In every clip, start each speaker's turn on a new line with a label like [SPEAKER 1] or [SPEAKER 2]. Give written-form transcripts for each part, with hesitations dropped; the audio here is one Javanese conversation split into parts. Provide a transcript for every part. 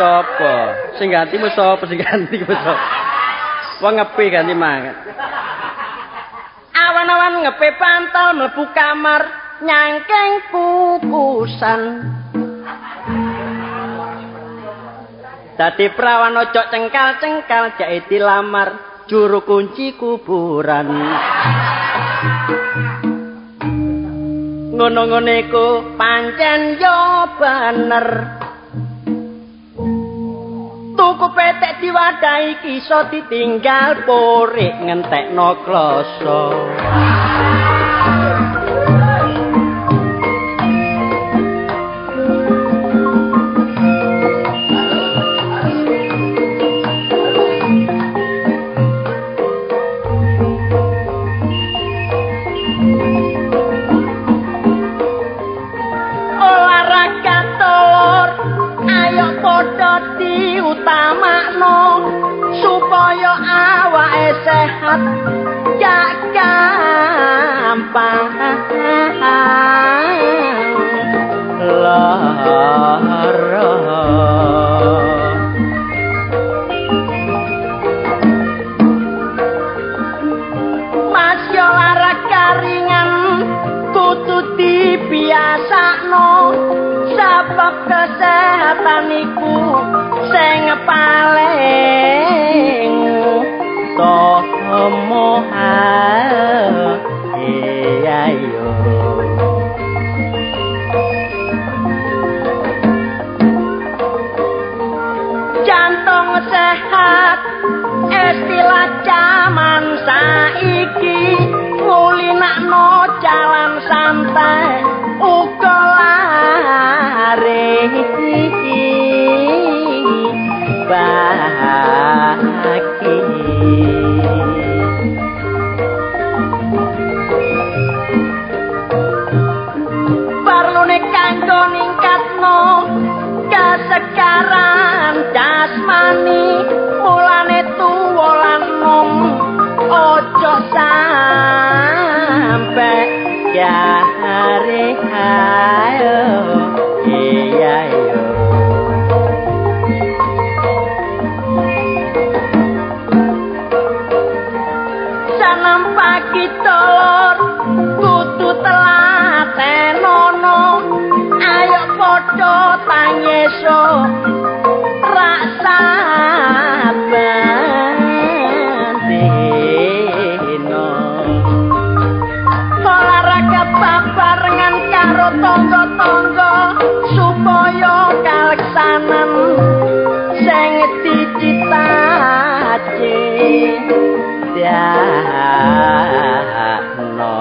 [SPEAKER 1] Sapa? Sing gantimu sapa? Sing ganti ku sapa? Wong ngepi ganti mangan. Awan-awan ngepe pantal mlebu kamar nyangking kukusan. Dadi prawan ojo cengkal-cengkal jake dilamar juru kunci kuburan. Ngono-ngono iku pancen yo bener. Tuku petek diwadahi iso ditinggal porik ngentekno kloso. Olahraga telur ayo padha diutamakno supaya awake sehat gak gampang lara. Mas yo olahraga ringan kudu dibiasakno sebab kesehatan iku sing paling utama. Iya yo. Jantung sehat istilah jaman saiki, ngulinakno jalan santai uga lari baki. Parlune kanggo ningkatno kesegaran jasmani, mulane tuwa lan nom ojo sampe garing. Ayo iya yo. Sanam pagi telur kudu telatenono, ayo padha tangeso rak saben dina. Olahraga babarengan karo tangga-tangga supaya kaleksanan sing dicita-citano.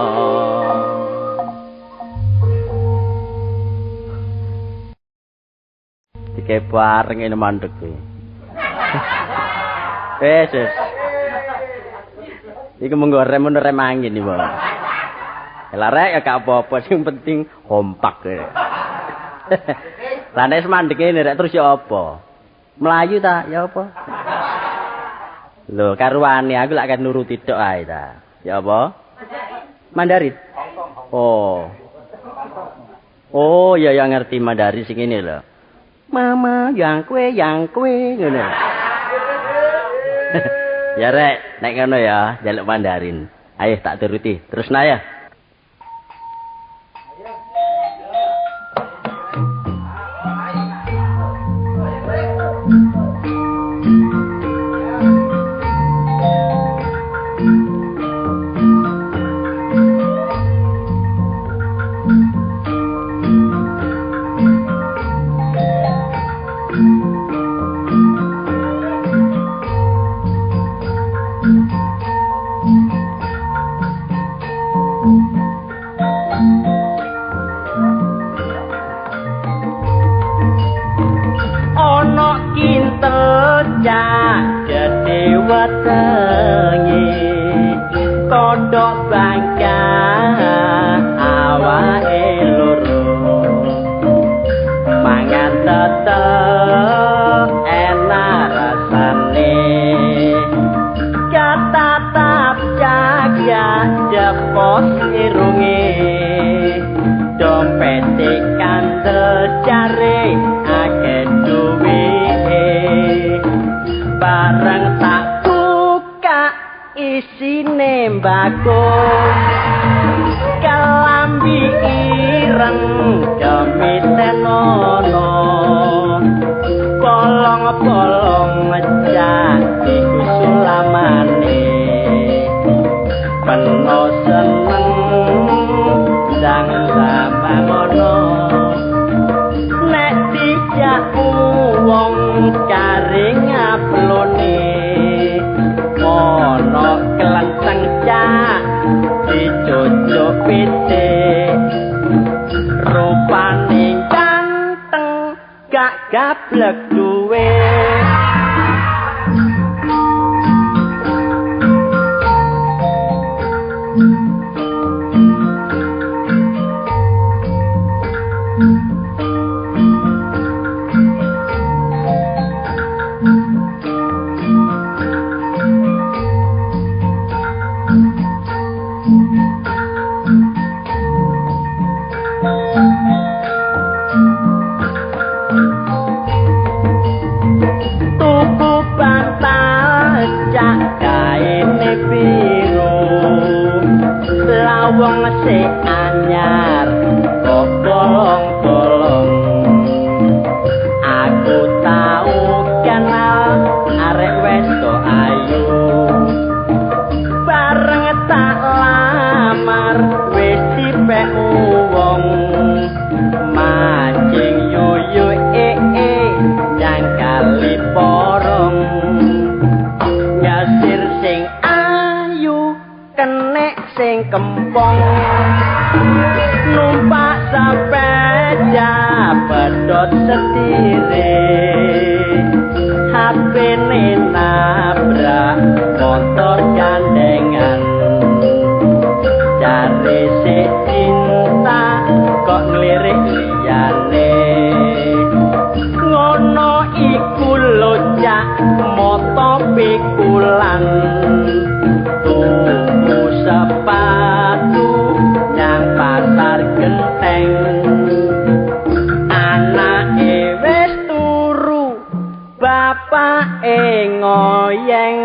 [SPEAKER 1] Dike bareng ini mandek kuwi. Wis wis. Iku menggo rem rem angin iki, Bang. Lah rek ya gak apa-apa, sing penting kompak. Lah nek mandek ngene rek terus ya apa? Melayu ta ya apa? Lho karuane aku lak kan nuruti tok ae ta. Ya apa? Mandarin. Oh. Oh ya ya ngerti Mandarin sing ngene lho. Mama yang kue ngono. Ya rek, nek ngono ya, njaluk Mandarin. Ayo tak turuti. Terusna ya. Kodok bangka awake loro mangan tetep enak rasane, katatap jaga jepos irunge, dompete kandel jare akeh duwite. Isine mbako kelambi ireng kemitenono bolong-bolong ngecak iku sulamane peno seneng sang sama ngono nek dijak wong kare ngaplone ono kelenteng cak dicucuk pitik rupane ganteng gak gablek duwe. Wong sik anyar kok bolong-bolong aku tau kenal arek wedok ayu bareng tak lamar wis dipek wong mancing yuyu nyang kali porong nyasir sing ayu kenek sing kempong numpak sepeda pedhot setire HP-ne nabrak motor gandengan cari sik cinta kok nglirik liyane ngono iku lho cak moto pikulan tuku sepatu nyang pasar Genteng anake wis turu bapake ngoyeng.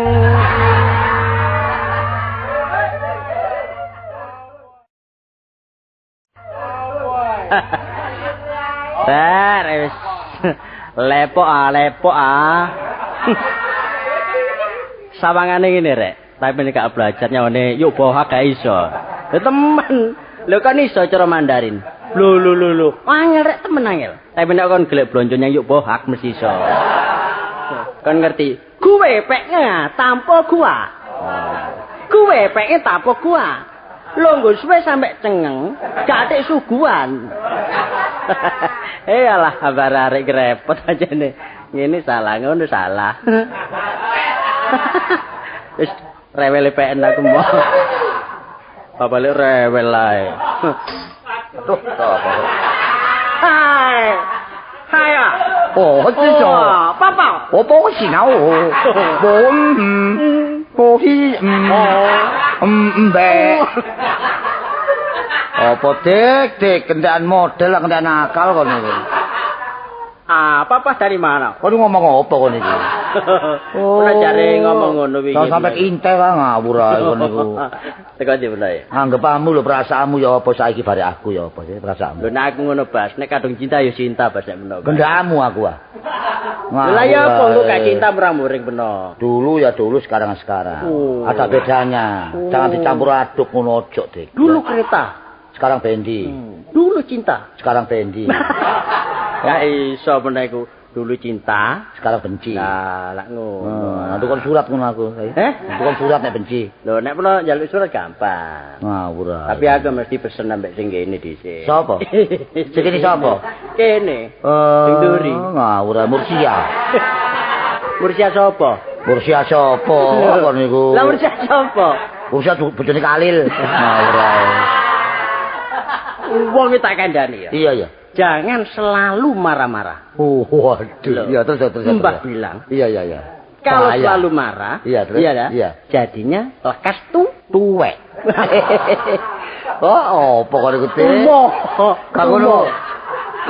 [SPEAKER 1] Bar wis lepok ah lepok ah. Sawangane ngene rek. Tapi nek gak belajar nyawane yuk bohak gak iso. Lho temen. Lho kan iso cara Mandarin. Lho lho lho lho. Angel rek temen angel. Tapi nek kon golek blonjo nyang yuk bohak mesti iso. Kon ngerti? Kuwe pekne tanpa gua. Kuwe pekne tanpa gua. Lho nggo suwe sampe cengeng, gak atik suguhan. Alah kabar arek repot aja nih. Ngene salah ngono salah. Wis rewel PN aku mau. Bapak lek rewel ae.
[SPEAKER 2] Aduh, apa?
[SPEAKER 1] Hai. Hai啊。
[SPEAKER 2] 哦，这种。
[SPEAKER 1] 爸爸。
[SPEAKER 2] 我不是那我，我不是呗。Apa dik dik kendaan model kendaan akal kon iki.
[SPEAKER 1] Ah, papa dari mana?
[SPEAKER 2] Kon ngomong apa kon iki?
[SPEAKER 1] Oh, ora jare ngomong ngono wingi.
[SPEAKER 2] Sampai intel lah ngawur ae kon niku.
[SPEAKER 1] Teko ndi bener ya?
[SPEAKER 2] Anggepamu lho perasaanmu ya apa saiki bare aku ya apa sih perasaanmu?
[SPEAKER 1] Lho nek aku ngono Bas, nek kadung cinta ya cinta Bas nek menawa.
[SPEAKER 2] Gendakmu aku ah.
[SPEAKER 1] Lah ya apa engko gak cinta murang-muring beno.
[SPEAKER 2] Dulu ya dulu, sekarang sekarang.
[SPEAKER 1] Oh.
[SPEAKER 2] Ada bedanya.
[SPEAKER 1] Oh.
[SPEAKER 2] Jangan dicampur aduk ngono ojo, Dik.
[SPEAKER 1] Dulu kereta,
[SPEAKER 2] sekarang Bendi.
[SPEAKER 1] Dulu cinta,
[SPEAKER 2] sekarang Bendi.
[SPEAKER 1] Ya iso meneh iku. Dulu cinta,
[SPEAKER 2] sekarang benci.
[SPEAKER 1] Lah, lak ngono.
[SPEAKER 2] Nah, tukon surat ngono aku.
[SPEAKER 1] Eh?
[SPEAKER 2] Tukon surat nek benci.
[SPEAKER 1] Lho, nek peno njaluk surat gampang.
[SPEAKER 2] Ngawur ae.
[SPEAKER 1] Tapi aku mesti pesen ambek sing kene dhisik.
[SPEAKER 2] Sapa? Sing kene sapa?
[SPEAKER 1] Kene. Sing duri.
[SPEAKER 2] Ngawur ae Mursia.
[SPEAKER 1] Mursia sapa?
[SPEAKER 2] Mursia sapa kon niku?
[SPEAKER 1] Lah Mursia sapa?
[SPEAKER 2] Mursia bojone Kalil. Ngawur ae.
[SPEAKER 1] Wong iki tak kandhani ya.
[SPEAKER 2] Iya, iya.
[SPEAKER 1] Jangan selalu marah-marah.
[SPEAKER 2] Oh, waduh. Iya, terus.
[SPEAKER 1] Mbah bilang.
[SPEAKER 2] Iya, iya, iya.
[SPEAKER 1] Kalau selalu marah,
[SPEAKER 2] iya, terus.
[SPEAKER 1] Iya,
[SPEAKER 2] iya.
[SPEAKER 1] Jadinya lekas
[SPEAKER 2] tuwek. Oh, apa kok iku?
[SPEAKER 1] Tumo.
[SPEAKER 2] Kang ngono.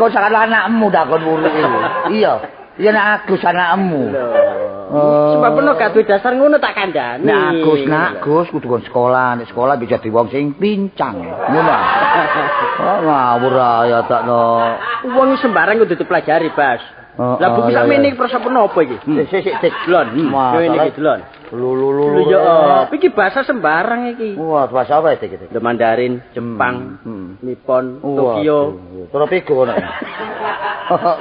[SPEAKER 2] Kok sakan anakmu dak kon wulu iku. Iya. Iya nek Agus anakmu.
[SPEAKER 1] Lho. Sebab peno gak duwe dasar ngono tak kandhani.
[SPEAKER 2] Nek Agus, nak Gus kudu kon sekolah, nek sekolah bisa dadi wong sing pincang. Ngono. Oh, ngawur ae takno.
[SPEAKER 1] Wong sembarang kudu dipelajari, Bas. Lah buku sakmene iki prasa peno apa iki?
[SPEAKER 2] Sik sik sik
[SPEAKER 1] delon. Ngene iki delon.
[SPEAKER 2] Lho lho lho.
[SPEAKER 1] Ya, iki bahasa sembarang iki.
[SPEAKER 2] Wah, bahasa apa iki?
[SPEAKER 1] Lho Mandarin, Jepang, Nippon, Tokyo.
[SPEAKER 2] Tropigo ngono.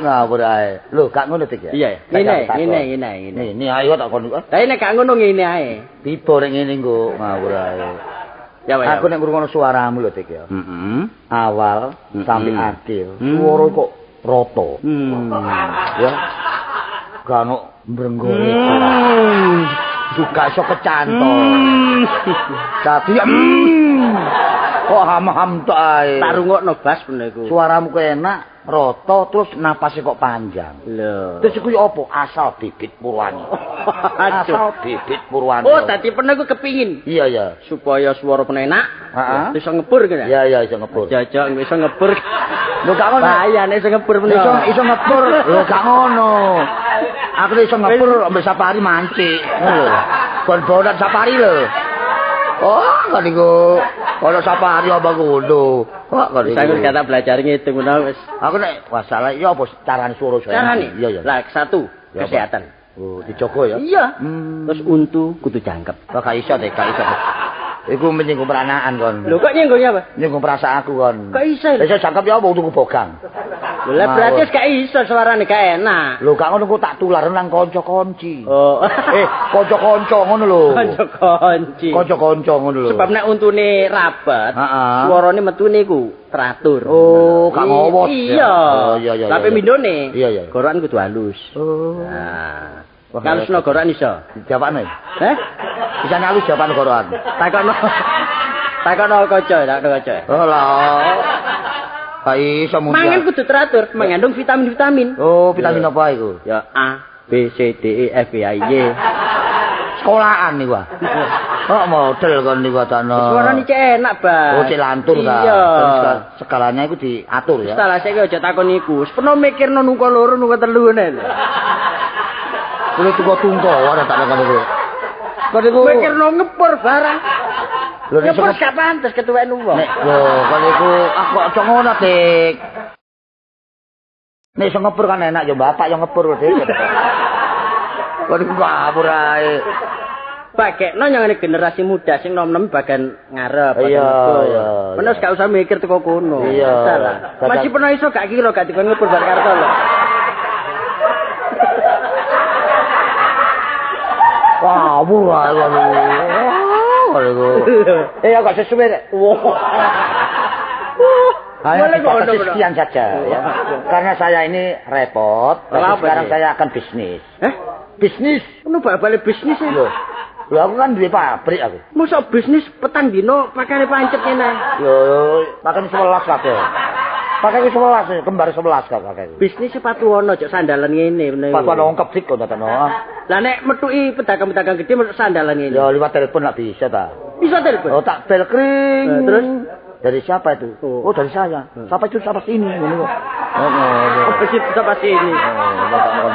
[SPEAKER 2] Ngawur ae. Lho, gak ngono Dik ya?
[SPEAKER 1] Iya, ngene, ngene, ngene, ngene.
[SPEAKER 2] Ngene ayo tak kon.
[SPEAKER 1] Lah nek gak ngono ngene ae.
[SPEAKER 2] Tiba nek ngene nggo ngawur ae.
[SPEAKER 1] Ya, ya.
[SPEAKER 2] Aku nek ngrungokno suaramu lho Dik ya.
[SPEAKER 1] Heeh.
[SPEAKER 2] Awal sampai akhir. Suara kok rata. Ya. Gak ono mbrenggone. Gak iso kecantol. Dadi kok ham-ham tok ae.
[SPEAKER 1] Tak rungokno Bas ngono iku.
[SPEAKER 2] Suaramu kok enak, rata terus napase kok panjang.
[SPEAKER 1] Lho.
[SPEAKER 2] Terus iku yo apa? Asal bibit purwani. Asal bibit purwani.
[SPEAKER 1] Oh, dadi peno iku kepingin.
[SPEAKER 2] Iya, iya.
[SPEAKER 1] Supaya suara peno enak.
[SPEAKER 2] Heeh.
[SPEAKER 1] Iso ngebur kene.
[SPEAKER 2] Iya, iya iso ngebur.
[SPEAKER 1] Jajak iso ngebur.
[SPEAKER 2] Lho gak ngono.
[SPEAKER 1] Bahaya nek iso ngebur peno.
[SPEAKER 2] Iso ngebur. Lho gak ngono. Aku iso ngebur ambek safari mancing. Ngono lho. Bon-bonan safari lho. Oh, kok niku ana safari apa ngono. Kok kok
[SPEAKER 1] niku. Saya wis belajar ngitung ngono wis.
[SPEAKER 2] Aku nek masalah ya apa carane suara saya.
[SPEAKER 1] Carane?
[SPEAKER 2] Iya, iya.
[SPEAKER 1] Lah satu, kesehatan.
[SPEAKER 2] Oh, dijogo ya?
[SPEAKER 1] Iya. Terus untu kudu jangkep.
[SPEAKER 2] Kok gak iso deh, gak iso. Iku menyinggung peranaan kon.
[SPEAKER 1] Lho kok nyinggungnya apa?
[SPEAKER 2] Nyinggung perasaanku kon.
[SPEAKER 1] Kok iso?
[SPEAKER 2] Iso jangkep ya apa untuku bogang.
[SPEAKER 1] Lho berarti wis gak iso suarane gak enak.
[SPEAKER 2] Lho gak ngono ku tak tular nang kanca-kanci.
[SPEAKER 1] Oh.
[SPEAKER 2] Kanca-kanca ngono lho.
[SPEAKER 1] Kanca-kanci.
[SPEAKER 2] Kanca-kanca ngono lho.
[SPEAKER 1] Sebab nek untune rapet, suarane metune iku teratur.
[SPEAKER 2] Oh, gak ngowot.
[SPEAKER 1] Iya.
[SPEAKER 2] Oh, iya iya.
[SPEAKER 1] Tapi mindone.
[SPEAKER 2] Iya iya.
[SPEAKER 1] Gorokan kudu halus.
[SPEAKER 2] Oh.
[SPEAKER 1] Nah. Kalusno gorokan iso.
[SPEAKER 2] Jawabane.
[SPEAKER 1] Heh?
[SPEAKER 2] Bisa halus jawaban gorokan.
[SPEAKER 1] Takono. Takono kaca, takono kaca.
[SPEAKER 2] Oh lah. Gak iso mung.
[SPEAKER 1] Mangan kudu teratur, mengandung vitamin-vitamin.
[SPEAKER 2] Oh, vitamin apa iku?
[SPEAKER 1] Ya A, B, C, D, E, F, G, H, I, J.
[SPEAKER 2] Sekolahan niku. Kok model kon niku takno.
[SPEAKER 1] Suarane cek enak, Bang.
[SPEAKER 2] Oh, cek lantur ta.
[SPEAKER 1] Iya.
[SPEAKER 2] Segalanya iku diatur ya.
[SPEAKER 1] Salah saiki aja takon iku. Wis peno mikirno nungko loro, nungko telu ngene lho.
[SPEAKER 2] Kulo tungko-tungko ora tak takon iku. Kon niku
[SPEAKER 1] mikirno ngepur barang.
[SPEAKER 2] Lho
[SPEAKER 1] ngepur gak pantes ketuweken wong.
[SPEAKER 2] Nek lho kon niku aku kok aja ngono, Dik. Nek iso ngepur kan enak ya bapak yang ngepur, Dik. Kon niku ngapur ae.
[SPEAKER 1] Bagekno nyangane generasi muda sing nom-nom bagian ngarep, bagian
[SPEAKER 2] iya.
[SPEAKER 1] Peno gak usah mikir teko kono.
[SPEAKER 2] Iya.
[SPEAKER 1] Masih peno iso gak kira gak dikon ngepur bar karto lho.
[SPEAKER 2] Ngawur ae kon. Eh, agak sesuai deh. Hanya dibatasi sekian saja ya. Karena saya ini repot, tapi sekarang saya akan bisnis.
[SPEAKER 1] Eh?
[SPEAKER 2] Bisnis?
[SPEAKER 1] Ono bal-bale bisnis ya?
[SPEAKER 2] Loh, aku kan duwe pabrik aku.
[SPEAKER 1] Mosok bisnis petang dino pakane pancet ngene.
[SPEAKER 2] Yo, pakane 11 kabeh. Pakane 11, kembar 11 kok pakane.
[SPEAKER 1] Bisnis sepatu ono cok sandalan ngene bener.
[SPEAKER 2] Sepatu ono kebrik kok takno.
[SPEAKER 1] Lah nek metuki pedagang-pedagang gede metuk sandalan ngene.
[SPEAKER 2] Ya liwat telepon lak bisa ta.
[SPEAKER 1] Bisa telepon?
[SPEAKER 2] Oh tak bel kring.
[SPEAKER 1] Terus
[SPEAKER 2] dari siapa itu? Oh, dari saya. Siapa itu siapa sini ngono kok. Oh,
[SPEAKER 1] oh, siapa sini.
[SPEAKER 2] Oh,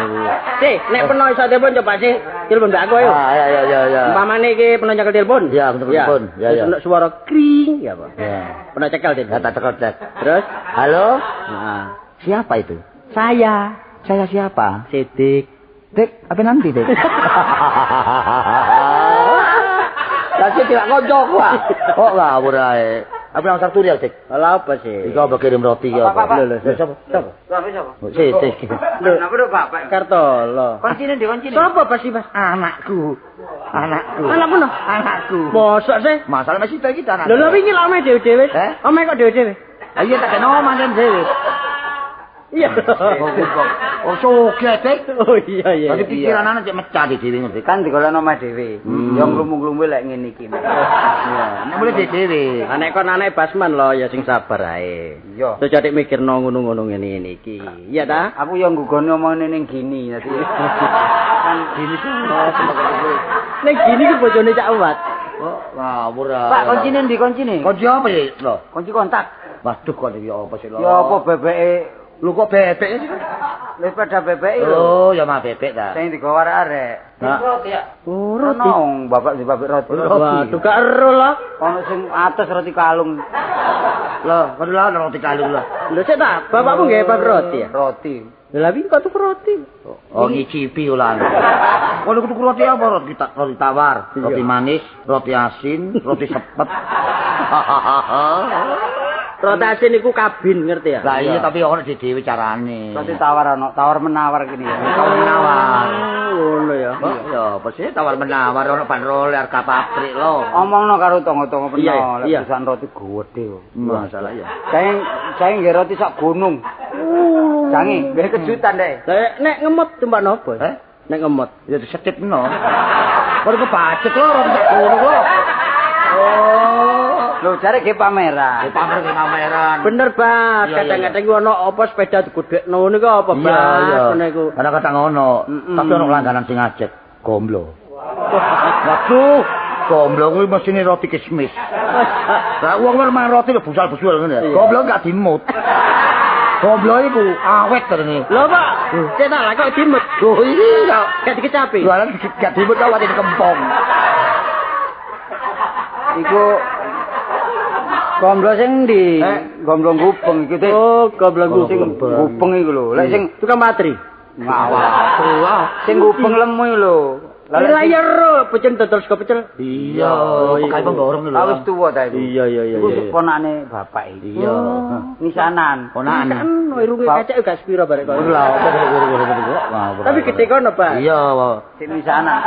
[SPEAKER 1] sih, nek peno iso telepon coba sih telepon mbak aku ayo.
[SPEAKER 2] Ah, ya ya ya ya.
[SPEAKER 1] Umpamane iki peno nyekel telepon.
[SPEAKER 2] Ya, telepon. Ya ya.
[SPEAKER 1] Terus suara kring ya apa?
[SPEAKER 2] Ya.
[SPEAKER 1] Peno cekel telepon.
[SPEAKER 2] Ya, tak cekel cek.
[SPEAKER 1] Terus,
[SPEAKER 2] halo?
[SPEAKER 1] Nah.
[SPEAKER 2] Siapa itu?
[SPEAKER 1] Saya.
[SPEAKER 2] Saya siapa?
[SPEAKER 1] Sidik.
[SPEAKER 2] Dik, apa nanti, Dik? Lah sik tidak koncoku ah. Kok ngawur ae. Apa nang sarturial, Dik?
[SPEAKER 1] Lah apa sih?
[SPEAKER 2] Iku apa kirim roti ya apa?
[SPEAKER 1] Lho, lho,
[SPEAKER 2] sapa? Sapa?
[SPEAKER 3] Sapa?
[SPEAKER 2] Sik, sik.
[SPEAKER 3] Lho, napa lho bapak?
[SPEAKER 1] Kartolo.
[SPEAKER 3] Koncine ndi koncine?
[SPEAKER 1] Sapa Pak Mas?
[SPEAKER 2] Anakku. Anakku.
[SPEAKER 1] Anakmu no?
[SPEAKER 2] Anakku.
[SPEAKER 1] Mosok sih?
[SPEAKER 2] Masalah masih iki ta anak.
[SPEAKER 1] Lho, lho wingi lak omahe dhewe-dhewe.
[SPEAKER 2] Eh?
[SPEAKER 1] Omahe kok dhewe-dhewe?
[SPEAKER 2] Ah iya tak kena omah dhewe.
[SPEAKER 1] Iya.
[SPEAKER 2] Oh, sugih, Dik.
[SPEAKER 1] Oh iya iya.
[SPEAKER 2] Dadi pikiran anak cek mecah dhewe ngerti.
[SPEAKER 3] Kan digolekno omah dhewe. Yo nglumu-nglumu lek ngene iki.
[SPEAKER 2] Iya, nek mulih dhewe.
[SPEAKER 1] Lah nek kon anake Basman lho ya sing sabar ae.
[SPEAKER 3] Iya.
[SPEAKER 1] Terus jadi mikirno ngono-ngono ngene iki. Iya ta?
[SPEAKER 3] Aku yo nggugone omongane ning gini dadi. Kan gini
[SPEAKER 1] ning gini ku bojone Cak Uwat.
[SPEAKER 2] Oh, ngawur ah.
[SPEAKER 3] Pak, kuncine ndi kuncine?
[SPEAKER 2] Kunci apa ya, lho?
[SPEAKER 3] Kunci kontak.
[SPEAKER 2] Waduh kok iki apa sih lho?
[SPEAKER 3] Ya apa bebeke?
[SPEAKER 2] Lho kok bebek sih?
[SPEAKER 3] Lha sepeda bebek lho.
[SPEAKER 2] Oh, ya mah bebek ta.
[SPEAKER 3] Sing digawa arek-arek.
[SPEAKER 2] Roti ya.
[SPEAKER 1] Oh, roti.
[SPEAKER 3] Ono bapak di pabrik roti.
[SPEAKER 1] Waduh, gak ero lah.
[SPEAKER 3] Ono sing atus roti kalung.
[SPEAKER 2] Lah, kono lah roti kalung lah.
[SPEAKER 1] Lho sik ta, bapakmu nggawe pabrik roti ya?
[SPEAKER 3] Roti.
[SPEAKER 1] Lha piye kok tuku roti?
[SPEAKER 2] Oh, ngicipi ulan. Kono tuku roti apa? Roti roti tawar, roti manis, roti asin, roti sepet.
[SPEAKER 1] Roti asin iku kabin, ngerti ya?
[SPEAKER 2] Lah iya, tapi ono dhewe carane.
[SPEAKER 3] Roti tawar ono, tawar menawar gini ya.
[SPEAKER 2] Tawar menawar.
[SPEAKER 1] Ngono ya.
[SPEAKER 2] Ya, pasti tawar menawar ono bandrol harga pabrik lho.
[SPEAKER 3] Omongno karo tangga-tangga peno, lek pesan roti gedhe kok.
[SPEAKER 2] Masalah ya.
[SPEAKER 3] Saeng nggih roti sak gunung. Jangi, nggih kejutan dek.
[SPEAKER 1] Lah nek ngemot tumpak nopo?
[SPEAKER 2] Eh?
[SPEAKER 1] Nek ngemot
[SPEAKER 2] ya disetipno. Kok iku bacet lho roti sak gunung lho. Oh.
[SPEAKER 3] Lho jare ge pameran.
[SPEAKER 2] Ge pamer ge pameran.
[SPEAKER 1] Bener, Pak. Kadang-kadang ku ono apa sepeda digedhekno ngono iku apa, Pak? Ngono iku.
[SPEAKER 2] Kadang-kadang ono, tapi ono langganan sing ajek, gomblo. Waduh, gomblo kuwi mesine roti kismis. Lah wong mangan roti lho busal-busul ngene ya. Gomblo gak dimut. Gomblo iku awet terene.
[SPEAKER 1] Lho, Pak. Cetak lah kok dimut.
[SPEAKER 2] Lho iya,
[SPEAKER 1] gak dikecapi.
[SPEAKER 2] Lho gak dimut kok wate dikempong.
[SPEAKER 3] Iku gomblo sing ndi? Gomblo gubeng iku, Dik.
[SPEAKER 1] Oh, gomblo
[SPEAKER 3] sing gubeng iku lho. Lek sing
[SPEAKER 1] tukang matri.
[SPEAKER 3] Ngawur. Sing gubeng lemu iku lho.
[SPEAKER 1] Lah ya ro, pecel dodol sego pecel.
[SPEAKER 2] Iya, pekai pemborong lho.
[SPEAKER 3] Wis tuwa ta iku.
[SPEAKER 1] Iya.
[SPEAKER 3] Iku ponakane bapak iki.
[SPEAKER 2] Iya.
[SPEAKER 3] Misanan.
[SPEAKER 2] Ponakan.
[SPEAKER 1] Irunge kacek gak sepiro barek kono.
[SPEAKER 2] Lha apa kok.
[SPEAKER 1] Tapi gede kono, Pak.
[SPEAKER 2] Iya,
[SPEAKER 3] sing misanan.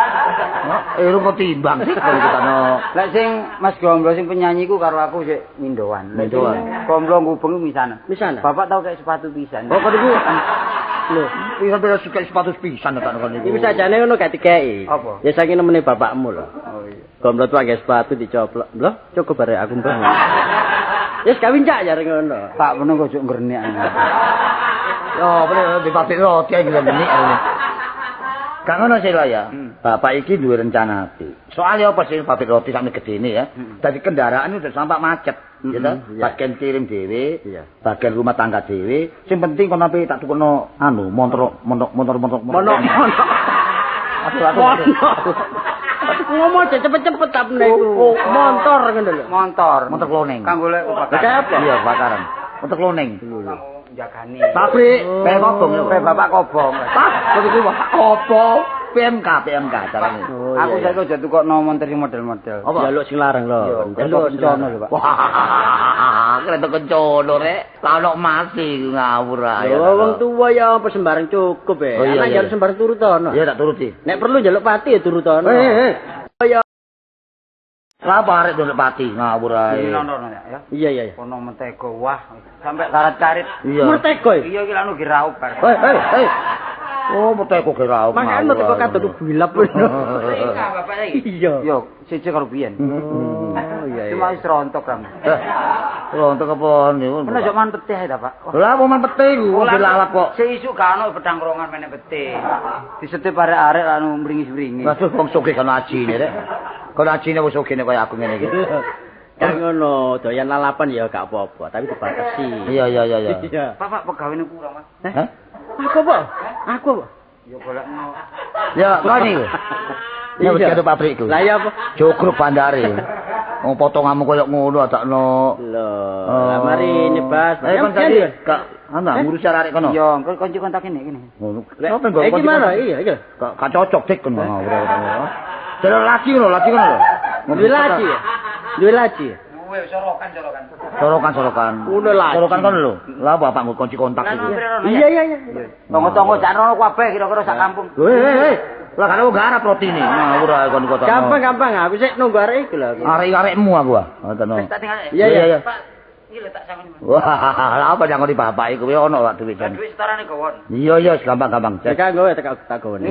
[SPEAKER 2] Irung kok timbang sih kalau kitano.
[SPEAKER 3] Lek sing Mas Gomblo sing penyanyi ku karo aku sik mindoan.
[SPEAKER 2] Mindoan.
[SPEAKER 3] Gomblo gubeng misanan.
[SPEAKER 1] Misanan.
[SPEAKER 3] Bapak tau kayak sepatu pisan.
[SPEAKER 2] Oh, kok iku
[SPEAKER 1] lho,
[SPEAKER 2] iki sampe suka sepatu pisan tak kono iku.
[SPEAKER 1] Iku sajane ngono gak dikeki.
[SPEAKER 3] Apa?
[SPEAKER 1] Ya saking nemene bapakmu lho.
[SPEAKER 3] Oh iya.
[SPEAKER 1] Gomblo tuwa nggae sepatu dicoplok. Lho, cukup barek aku mbah. Wis kawin cak jare ngono.
[SPEAKER 3] Pak meneng kok ojo ngrenik.
[SPEAKER 2] Yo, bener di pabrik roti iki ngrenik. Gak ngono sih lah ya. Bapak iki duwe rencana apik. Soale apa sih pabrik roti sampe gedene ya. Dadi kendaraan udah sampak macet, ya ta? Bagian kirim dhewe, bagian rumah tangga dhewe. Sing penting kono ape tak tukono anu motor.
[SPEAKER 1] Aku ngomong aja cepet-cepet ta meneh iku. Motor ngono lho.
[SPEAKER 3] Motor.
[SPEAKER 2] Motor kloning.
[SPEAKER 3] Kanggo lek kebakaran.
[SPEAKER 2] Iya, kebakaran. Motor kloning.
[SPEAKER 3] Jagani.
[SPEAKER 2] Pabrik, pe kobong lho.
[SPEAKER 3] Pe bapak kobong.
[SPEAKER 2] Hah, kok iku apa? PMK carane.
[SPEAKER 3] Aku saiki aja tukokno montor sing model-model.
[SPEAKER 1] Jaluk sing larang lho.
[SPEAKER 3] Jaluk kencono lho, Pak.
[SPEAKER 2] Wah, kereta kencono rek. Lah ono mati ngawur ae.
[SPEAKER 1] Lho wong tuwa ya apa sembarang cukup e. Anak njaluk sembarang turutono.
[SPEAKER 2] Iya tak turuti.
[SPEAKER 1] Nek perlu njaluk pati ya turutono.
[SPEAKER 2] Heh. Lah apa arek njaluk pati ngawur ae.
[SPEAKER 3] Ya.
[SPEAKER 1] Iya.
[SPEAKER 3] Ono mentega wah sampai karet-karet.
[SPEAKER 1] Mentega.
[SPEAKER 3] Iya iki lha anu giraup bar.
[SPEAKER 2] Hei. Oh, mentega giraup.
[SPEAKER 1] Makan mentega kadon bilap.
[SPEAKER 3] Iya, bapak iki.
[SPEAKER 1] Iya.
[SPEAKER 3] Yo, siji karo biyen.
[SPEAKER 1] Oh, iya.
[SPEAKER 3] Cuma wis rontok kan.
[SPEAKER 2] Rontok apa niku?
[SPEAKER 3] Ono jok man peti ae ta, Pak.
[SPEAKER 2] Lah apa man peti iku dilalap kok.
[SPEAKER 3] Sik isuk gak ono pedang rongan meneh peti. Disetip arek-arek anu mringis-mringis.
[SPEAKER 2] Waduh wong sugih kono ajine rek. Kono ajine wis sugih nek kaya aku ngene iki.
[SPEAKER 1] Kan ngono, doyan lalapan ya gak apa-apa, tapi dibatasi.
[SPEAKER 2] Iya.
[SPEAKER 3] Pak, pegawene kurang, Mas.
[SPEAKER 2] Hah?
[SPEAKER 1] Aku apa? Aku apa?
[SPEAKER 3] Ya golekno.
[SPEAKER 2] Ya, kok niku. Ya wis karo pabrikku.
[SPEAKER 1] Lah ya apa?
[SPEAKER 2] Jogruk bandare. Wong potonganmu koyo ngono adakno.
[SPEAKER 1] Lho, lah mari nyebas.
[SPEAKER 2] Eh kon tadi gak ana ngurusi arek kono.
[SPEAKER 3] Iya, engko kunci kontak kene kene.
[SPEAKER 2] Ngono. Sopo nggo
[SPEAKER 1] kunci? Iki mana? Iya, iki.
[SPEAKER 2] Gak cocok dik kono. Jalur lagi ngono, lagi ngono lho.
[SPEAKER 1] Duwe laci ya? Duwe laci.
[SPEAKER 3] Duwe sorokan.
[SPEAKER 2] Sorokan. Sorokan kono lho. Lah bapak nggo kunci kontak iki.
[SPEAKER 1] Iya.
[SPEAKER 3] Tonggo-tonggo sak rono kabeh kira-kira sak kampung.
[SPEAKER 2] Hei. Lah kan aku garap rotine. Ngawur ae kon kok.
[SPEAKER 1] Gampang-gampang aku sik nunggu arek iku lho.
[SPEAKER 2] Arek-arekmu aku ah. Ngoten.
[SPEAKER 3] Wis tak tinggal.
[SPEAKER 1] Iya.
[SPEAKER 3] Pak, iki lho tak sangoni.
[SPEAKER 2] Wah, lha apa nyangoni bapak iku kowe ono lak duit jan.
[SPEAKER 3] Duit setorane gowon.
[SPEAKER 2] Iya, gampang-gampang.
[SPEAKER 1] Tekan kowe tak gowone.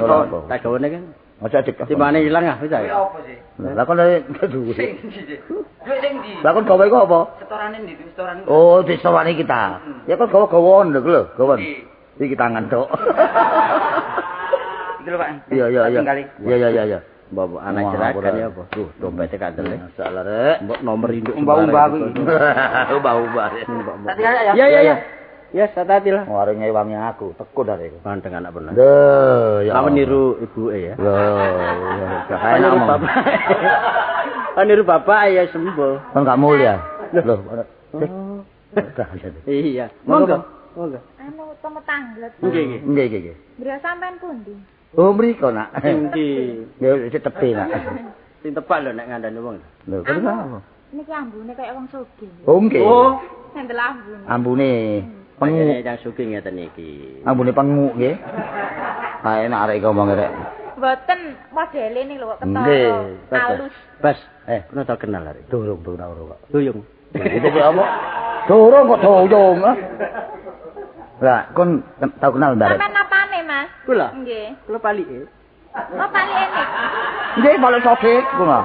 [SPEAKER 1] Tak gowone kan.
[SPEAKER 2] Aja dik.
[SPEAKER 1] Timbane ilang ah wis ae.
[SPEAKER 3] Apa sih?
[SPEAKER 2] Lah kon duwe.
[SPEAKER 3] Sing ndi? Duit sing ndi?
[SPEAKER 2] Lah kon gawe iku apa?
[SPEAKER 3] Setorane ndi? Setorane.
[SPEAKER 2] Oh, disetorane kita. Ya kon gawa-gawon lho, gawon. Iki tangan tok.
[SPEAKER 3] Iki lho, Pak.
[SPEAKER 2] Iya. Iya.
[SPEAKER 1] Mbok anak jeragan ya apa? Duh, dompete kandel.
[SPEAKER 2] Masalah rek.
[SPEAKER 1] Mbok nomor induk
[SPEAKER 3] umbah-umbah aku iki.
[SPEAKER 2] Umbah-umbah.
[SPEAKER 3] Tak tinggal ya.
[SPEAKER 1] Iya. Ya, hati-hati lah.
[SPEAKER 2] Arek ngewangi aku, tekun arek iku.
[SPEAKER 1] Ganteng anak bener.
[SPEAKER 2] Lho, ya.
[SPEAKER 1] Lawan niru ibuke ya.
[SPEAKER 2] Lho, ya.
[SPEAKER 1] Niru bapak. Niru bapak ya sembuh.
[SPEAKER 2] Kon gak mulia. Lho.
[SPEAKER 1] Iya. Monggo. Monggo.
[SPEAKER 4] Anu temu tanglet.
[SPEAKER 1] Nggih, nggih.
[SPEAKER 2] Nggih, nggih.
[SPEAKER 4] Mbra sampean pundi?
[SPEAKER 2] Oh, mriko, Nak.
[SPEAKER 1] Nggih.
[SPEAKER 2] Ya sik tepi, Nak.
[SPEAKER 1] Sing tepak lho nek ngandani wong.
[SPEAKER 2] Lho, kenapa?
[SPEAKER 4] Niki ambune kaya wong sugih.
[SPEAKER 2] Oh, nggih.
[SPEAKER 1] Oh,
[SPEAKER 4] ngendel ambune.
[SPEAKER 2] Ambune pengu.
[SPEAKER 1] Yang sugih ngeten iki.
[SPEAKER 2] Ambune pengu nggih. Ha enak arek iki ngomong rek.
[SPEAKER 4] Mboten modele niki lho kok ketara halus.
[SPEAKER 1] Bas, pernah tau kenal arek?
[SPEAKER 2] Durung durung kok.
[SPEAKER 1] Duyung.
[SPEAKER 2] Itu kok apa? Durung kok duyung. Lah, kon tau kenal ndak?
[SPEAKER 4] Sampeyan apane, Mas?
[SPEAKER 1] Kula.
[SPEAKER 4] Nggih.
[SPEAKER 1] Kula palike.
[SPEAKER 4] Oh, palike niki.
[SPEAKER 2] Nggih, palik sopik kula.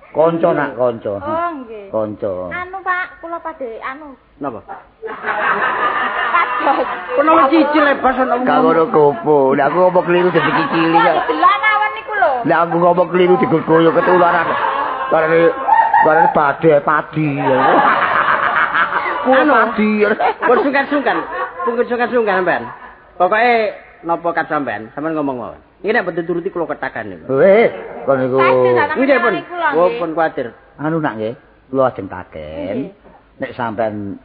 [SPEAKER 2] Kanca nak kanca.
[SPEAKER 4] Oh, nggih.
[SPEAKER 2] Kanca.
[SPEAKER 4] Anu, Pak, kula padhe anu.
[SPEAKER 1] Napa?
[SPEAKER 4] Pados.
[SPEAKER 1] Kono cicil bebas ono.
[SPEAKER 2] Gak ngono gopo. Lah aku ngomong keliru dadi kicili ya.
[SPEAKER 4] Delok mawon niku lho.
[SPEAKER 2] Lah aku ngomong keliru digoyo ketularan. Karena badhe padi. Kuwi padi.
[SPEAKER 1] Pun sungkan-sungkan. Pun sungkan-sungkan sampean. Pokoke napa kat sampean, sampean ngomong mawon. Iki nek boten turuti kula ketakan niku.
[SPEAKER 2] Weh, kon niku.
[SPEAKER 1] Nggih pun. Oh, pun kuwatir.
[SPEAKER 2] Anu nak nggih, kula ajeng taken. Nek sampean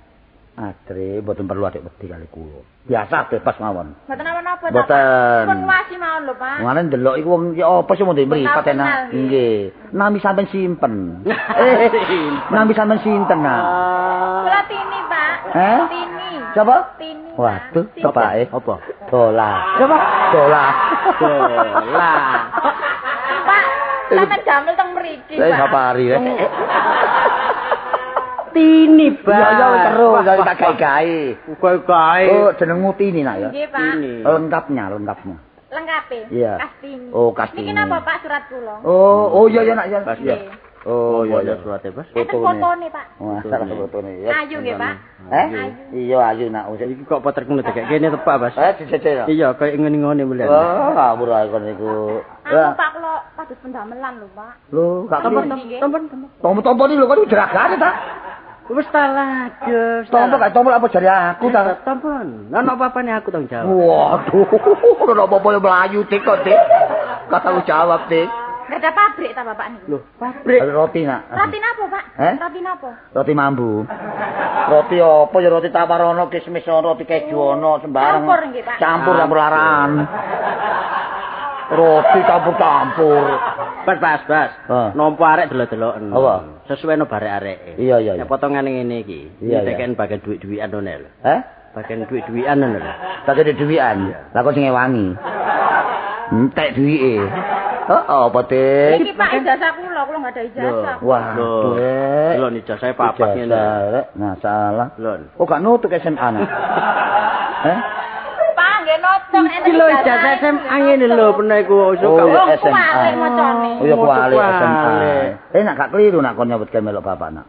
[SPEAKER 2] adre mboten perlu adik wedi kali kula. Biasa bebas mawon.
[SPEAKER 4] Mboten napa-napa ta.
[SPEAKER 2] Mboten.
[SPEAKER 4] Pun wasi mawon lho, Pak.
[SPEAKER 2] Ngene ndelok iku wong ya apa sih mung mripat enak. Nggih. Nami sampean simpen. Nami sampean sinten nak?
[SPEAKER 4] Kula Tini, Pak. Tini.
[SPEAKER 2] Siapa?
[SPEAKER 4] Tini.
[SPEAKER 2] Waduh, tepake.
[SPEAKER 1] Apa?
[SPEAKER 2] Dola. Siapa? Dola.
[SPEAKER 1] Dola.
[SPEAKER 4] Pak, sampean damel teng mriki, Pak.
[SPEAKER 2] Saya safari.
[SPEAKER 1] Tini, Pak.
[SPEAKER 2] Ya ya terus dari tak gawe-gawe.
[SPEAKER 1] Gawe-gawe.
[SPEAKER 2] Oh, jenengmu Tini nak ya?
[SPEAKER 4] Nggih, Pak.
[SPEAKER 2] Lengkapnya, lengkapnya.
[SPEAKER 4] Lengkape?
[SPEAKER 2] Iya.
[SPEAKER 4] Kastini.
[SPEAKER 2] Oh, Kastini.
[SPEAKER 4] Niki napa, Pak, surat kula?
[SPEAKER 2] Oh, oh iya ya nak ya.
[SPEAKER 1] Iya.
[SPEAKER 2] Oh iya ya
[SPEAKER 1] surate, Bas.
[SPEAKER 4] Fotone, Pak.
[SPEAKER 2] Wah, salah fotone ya.
[SPEAKER 4] Ayu nggih, Pak.
[SPEAKER 2] Eh? Iya, ayu nak.
[SPEAKER 1] Iki kok poterku ndekek kene tepak, Bas.
[SPEAKER 2] Dijejel.
[SPEAKER 1] Iya, koyo ngene-ngene mulian.
[SPEAKER 2] Oh, ngawur ae kon niku.
[SPEAKER 4] Anu, Pak, kula pados pendamelan lho, Pak.
[SPEAKER 2] Lho, gak
[SPEAKER 1] tompo.
[SPEAKER 2] Tompo iki lho kok jeragane ta?
[SPEAKER 1] Wis ta lajeng.
[SPEAKER 2] Tompo gak tompo apa jare aku ta?
[SPEAKER 1] Tompon. Ono apa-apane aku tanggung jawab.
[SPEAKER 2] Waduh, ono apa-apa mlayu dik kok, Dik. Gak tanggung jawab, Dik.
[SPEAKER 4] Gak ada pabrik ta bapak niku?
[SPEAKER 1] Loh, pabrik.
[SPEAKER 2] Roti nak.
[SPEAKER 4] Roti napa, Pak? Roti napa?
[SPEAKER 2] Roti mambu. Roti apa ya roti tawar ono, kismis ono, roti keju ono, sembarang.
[SPEAKER 4] Campur nggih, Pak.
[SPEAKER 2] Campur campur laran. Roti campur-campur.
[SPEAKER 1] Bas, bas, bas. Nampa arek delok-deloken.
[SPEAKER 2] Apa?
[SPEAKER 1] Sesuai no barek areke.
[SPEAKER 2] Iya, iya.
[SPEAKER 1] Nek potongane ngene iki, diteken bagian duit-duitan ngono lho.
[SPEAKER 2] Heh?
[SPEAKER 1] Bagian duit-duitan ngono lho.
[SPEAKER 2] Bagian duit-duitan. Lah kok sing ngewangi. Entek duwike. Heeh, apa, Dik?
[SPEAKER 4] Iki Pak ijazah kula, kula enggak ada ijazah.
[SPEAKER 2] Waduh.
[SPEAKER 1] Lho, ijazah papat ngene.
[SPEAKER 2] Nah, salah.
[SPEAKER 1] Lho.
[SPEAKER 2] Oh, gak nutuk SMA nak. Heh?
[SPEAKER 4] Pak, nggih nutuk
[SPEAKER 1] enten ijazah. Lho, ijazah SMA ngene lho, pernah iku
[SPEAKER 2] Oh, SMA.
[SPEAKER 4] Macane.
[SPEAKER 2] Oh, ya kuali SMA. Nak gak keliru nak kon nyambut gawe melok bapak nak.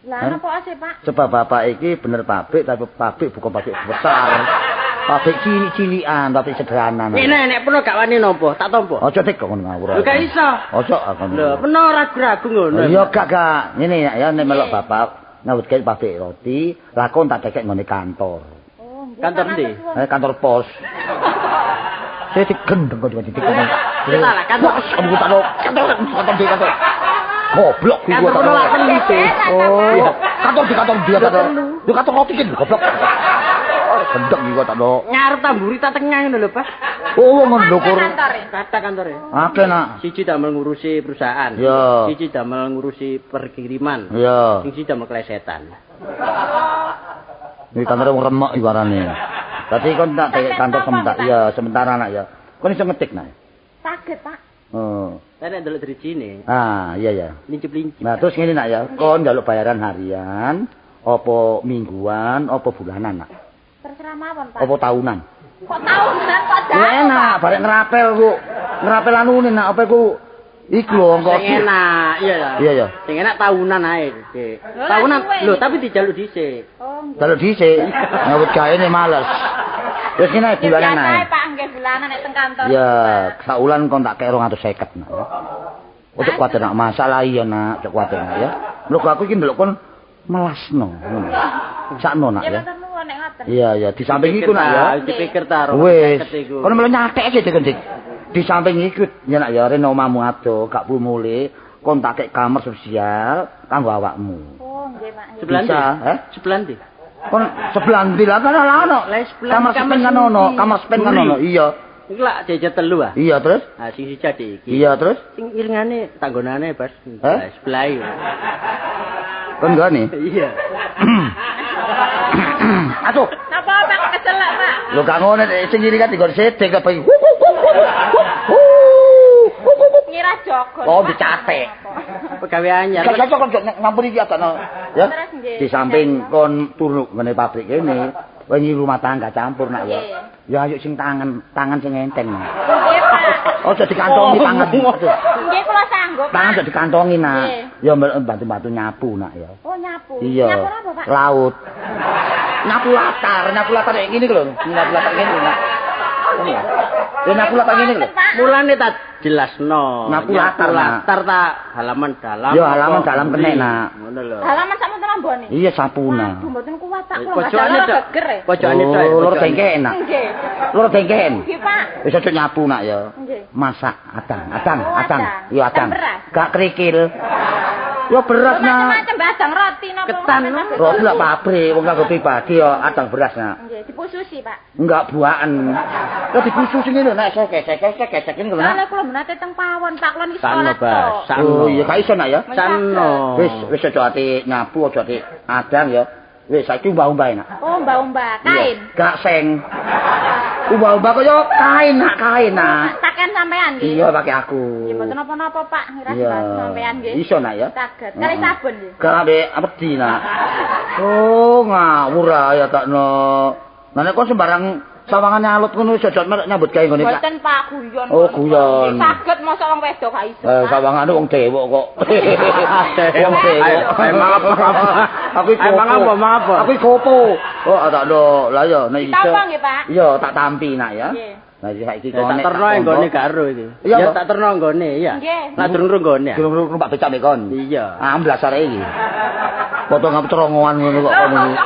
[SPEAKER 4] Lah, napa sih, Pak?
[SPEAKER 2] Sebab bapak iki bener pabrik, tapi pabrik bukan pabrik besar. Pabrik cilik-cilikan, pabrik sederhana.
[SPEAKER 1] Nek nek peno gak wani nampa, tak tampa.
[SPEAKER 2] Aja dik kok ngono ngawur.
[SPEAKER 1] Lho gak iso.
[SPEAKER 2] Aja aku.
[SPEAKER 1] Lho, peno ragu-ragu ngono.
[SPEAKER 2] Iya gak gak. Ngene ya nek melok bapak nyambut gawe pabrik roti, lah kon tak dekek nggone kantor.
[SPEAKER 4] Oh, nggih.
[SPEAKER 1] Kantor ndi?
[SPEAKER 2] Kantor pos. Saya digendeng kok digendeng.
[SPEAKER 1] Salah kantor.
[SPEAKER 2] Kantor di kantor. Goblok kuwi
[SPEAKER 1] kantor.
[SPEAKER 2] Oh, iya. Kantor di kantor dia kantor. Yo kantor roti ki goblok. Gendeng iki kok tak lho.
[SPEAKER 1] Ngarep tamburi ta tengah ngono lho, Pak.
[SPEAKER 2] Oh, wong ndukur.
[SPEAKER 1] Kata kantore.
[SPEAKER 2] Akeh nak.
[SPEAKER 1] Siji damel ngurusi perusahaan.
[SPEAKER 2] Iya.
[SPEAKER 1] Siji damel ngurusi perkiriman.
[SPEAKER 2] Iya.
[SPEAKER 1] Sing siji damel klesetan.
[SPEAKER 2] Iki kantore wong remek iki warane. Dadi kon tak tekek kantor sementara. Iya, sementara nak ya. Kon iso ngetik nak.
[SPEAKER 4] Saged, Pak.
[SPEAKER 2] Oh.
[SPEAKER 1] Lah nek ndelok drijine.
[SPEAKER 2] Ah, iya ya.
[SPEAKER 1] Lincip-lincip.
[SPEAKER 2] Nah, terus ngene nak ya, kon njaluk bayaran harian, apa mingguan, apa bulanan nak?
[SPEAKER 4] Terserah mawon, Pak.
[SPEAKER 2] Apa tahunan?
[SPEAKER 4] Kok tahunan kok jauh?
[SPEAKER 2] Enak, barek ngerapel ku. Ngerapel anune nak apa iku? Iku lho engko.
[SPEAKER 1] Sing enak, iya ya.
[SPEAKER 2] Iya ya.
[SPEAKER 1] Sing enak tahunan ae, Dik. Tahunan lho, tapi dijaluk dhisik.
[SPEAKER 4] Oh, nggih.
[SPEAKER 2] Jaluk dhisik. Nyambut gaene males. Wis ngene bulanan ae.
[SPEAKER 4] Pak, nggih bulanan nek teng kantor.
[SPEAKER 2] Ya, saulan kon tak kek 250 nak. Ojo kuwatir nak masalah iya nak, ojo kuwatir nak ya. Lho aku iki ndelok kon melasno ngono. Sakno nak ya.
[SPEAKER 4] Nggih, matur nuwun nek ngoten.
[SPEAKER 2] Iya, iya, di samping iku nak ya.
[SPEAKER 1] Dipikir ta
[SPEAKER 2] wis. Kono melu nyatek sik Dik. Di samping iku ya nak ya rene omahmu ado, gak perlu mulih, kon tak kek kamar sosial kanggo awakmu.
[SPEAKER 4] Oh, nggih, Pak.
[SPEAKER 1] Sebelah ndi?
[SPEAKER 2] Heh?
[SPEAKER 1] Sebelah ndi?
[SPEAKER 2] Kon sebelah ndi lah kan ono. Kamar sepen kan ono, kamar sepen kan ono. Iya.
[SPEAKER 1] Iku lak jejer telu ah.
[SPEAKER 2] Iya, terus?
[SPEAKER 1] Ah sing siji adik iki.
[SPEAKER 2] Iya, terus?
[SPEAKER 1] Sing iringane tanggonane, Bas. Sebelah iki.
[SPEAKER 2] Kon nggone?
[SPEAKER 1] Iya.
[SPEAKER 2] Aduh.
[SPEAKER 4] Napa Pak keselak, Pak?
[SPEAKER 2] Lho gak ngono sing iri kan dikon sedek kok bengi.
[SPEAKER 4] Ngira jogon.
[SPEAKER 2] Oh, dicatek.
[SPEAKER 1] Pegawe anyar.
[SPEAKER 2] Gak cocok kon ngampuni iki adakno. Ya. Di samping kon turu ngene pabrik kene, wingi rumah tangga campur nak ya. Ya ayo sing tangan, tangan sing enteng.
[SPEAKER 4] Nggih, Pak.
[SPEAKER 2] Aja dikantongi tangan.
[SPEAKER 4] Nggih, kula sanggup.
[SPEAKER 2] Tangan aja dikantongi nak. Ya bantu-bantu nyapu nak ya.
[SPEAKER 4] Oh, nyapu.
[SPEAKER 2] Iya.
[SPEAKER 4] Nyapu apa, Pak?
[SPEAKER 2] Laut. Nyapu latar kayak gini lho. Nyapu latar ngene lho, nak. Ya nyapu latar ngene lho.
[SPEAKER 1] Mulane tak jelasno.
[SPEAKER 2] Nyapu latar,
[SPEAKER 1] latar ta halaman dalam.
[SPEAKER 2] Ya halaman dalam kene nak.
[SPEAKER 1] Ngono lho.
[SPEAKER 4] Halaman sak monten ambone.
[SPEAKER 2] Iya sapuna.
[SPEAKER 4] Aduh mboten kuat tak kula. Pojokane geger.
[SPEAKER 1] Pojokane tok.
[SPEAKER 2] Loro dengken nak.
[SPEAKER 4] Nggih.
[SPEAKER 2] Loro dengken.
[SPEAKER 4] Nggih, Pak.
[SPEAKER 2] Wis aja nyapu nak ya.
[SPEAKER 4] Nggih.
[SPEAKER 2] Masak adang, adang, adang. Iya adang.
[SPEAKER 4] Gak
[SPEAKER 2] kerikil. Ya beras nak.
[SPEAKER 4] Macam-macam adang roti napa.
[SPEAKER 1] Ketan.
[SPEAKER 2] Roti lak pabrik wong kanggo pribadi ya adang beras nak.
[SPEAKER 4] Nggih, dipususi, Pak.
[SPEAKER 2] Enggak buaken. Ya dipususi ngene lho nak gesek-gesek ngene lho nak.
[SPEAKER 4] Lah kula menate teng pawon, Pak, kula niki sekolah
[SPEAKER 1] to.
[SPEAKER 2] Oh iya gak iso nak ya.
[SPEAKER 1] Sakno.
[SPEAKER 2] Wis wis aja ati nyapu aja ati adang ya. Wis saiki umbah-umbah nak.
[SPEAKER 4] Oh, umbah-umbah kain.
[SPEAKER 2] Gak seng. Umbah-umbah kaya kain nak, kain nak.
[SPEAKER 4] Pakaian sampean nggih.
[SPEAKER 2] Iya, pakai aku.
[SPEAKER 4] Nggih mboten napa-napa, Pak, ngira sampean nggih.
[SPEAKER 2] Iso nak ya.
[SPEAKER 4] Saged. Kali sabun nggih.
[SPEAKER 2] Gak ambek wedi nak. Oh, ngawur ae ya takno. Lah nek kok sembarang sawangane alut ngono iso jot nyambut gawe nggone.
[SPEAKER 4] Mboten Pak, guyon.
[SPEAKER 2] Oh, guyon.
[SPEAKER 4] Saged mosok wong wedok gak iso.
[SPEAKER 2] Sawangane wong dewok kok. Wong dewok.
[SPEAKER 3] Emang apa?
[SPEAKER 2] Aku
[SPEAKER 3] Emang apa?
[SPEAKER 2] Aku gopo. Oh, takno. Lah ya nek iso.
[SPEAKER 4] Ditampa nggih, Pak?
[SPEAKER 2] Iya, tak tampi nak ya. Lah saiki kok
[SPEAKER 1] tak terno nggone gak ero iki. Ya tak terno nggone, iya. Lah durung nggone.
[SPEAKER 2] Durung numpak becak mek kon.
[SPEAKER 1] Iya.
[SPEAKER 2] Amblas arek iki. Potong cerongoan ngono kok kon iki.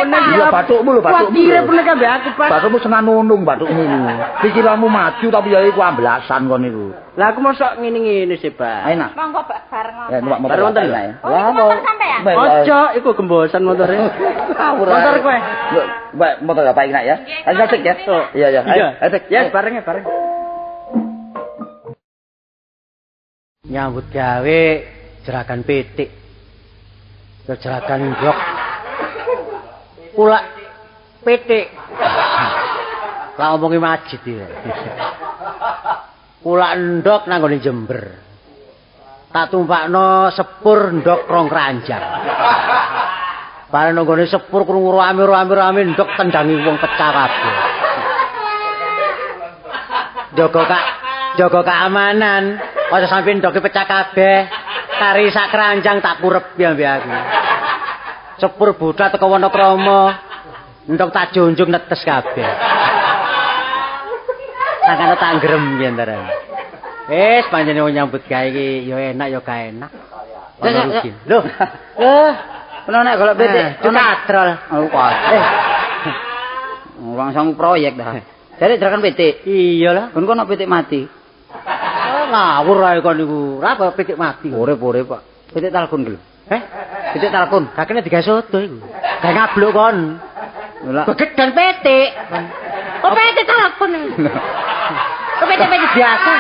[SPEAKER 1] Iya
[SPEAKER 2] bathukmu lho, bathukmu.
[SPEAKER 1] Kuwatire pernah kabeh aku, Pak.
[SPEAKER 2] Bathukmu senang nunung bathukmu iku. Pikiranmu maju tapi ya iku amblasan kon iku.
[SPEAKER 1] Lah aku mosok ngene-ngene sih, Pak.
[SPEAKER 2] Ayo nak.
[SPEAKER 4] Monggo bareng
[SPEAKER 2] Ya numpak motor
[SPEAKER 1] wonten
[SPEAKER 2] lho.
[SPEAKER 4] Oh, motor sampean.
[SPEAKER 1] Ojo, iku gembosan motore. Motor kowe.
[SPEAKER 2] Mbak, motor apa iki nak ya? Ayo cek ya. Iya, iya. Ayo cek.
[SPEAKER 1] Ya, bareng ya, bareng. Nyambut gawe jeragan pitik. Jeragan blok. Kulak pitik. Lah omongi majid iki. Kulak ndok nang nggone Jember. Tak tumpakno sepur ndok rong keranjang. Bareng nang nggone sepur krungu rame-rame ndok tendangi wong pecah kabeh. Jaga keamanan, aja sampe ndoke pecah kabeh. Kari sak keranjang tak kurepi ambek aku. Sepur budak teko Wonokromo. Ndok tak junjung netes kabeh. Sangkane tak ngrem piye antara. Wis panjenengan wong nyambut gawe iki ya enak ya gak enak. Ono rugi. Lho. Lho,
[SPEAKER 3] ono nek golek pitik,
[SPEAKER 1] katrol.
[SPEAKER 3] Oh, kok. Wong sangu proyek dah. Jare jerakan pitik.
[SPEAKER 1] Iya lah.
[SPEAKER 3] Kon kono pitik mati.
[SPEAKER 1] Oh, ngawur ae kon niku. Ora apa pitik mati.
[SPEAKER 3] Urip-urip, Pak. Pitik talkun ki lho.
[SPEAKER 1] Heh?
[SPEAKER 3] Pitik talkun.
[SPEAKER 1] Kakene digawe soto iku. Gawe ngabluk kon.
[SPEAKER 3] Lah
[SPEAKER 1] Gegedhan pitik. Oh, pitik talkun. Kok pitik-pitik biasa.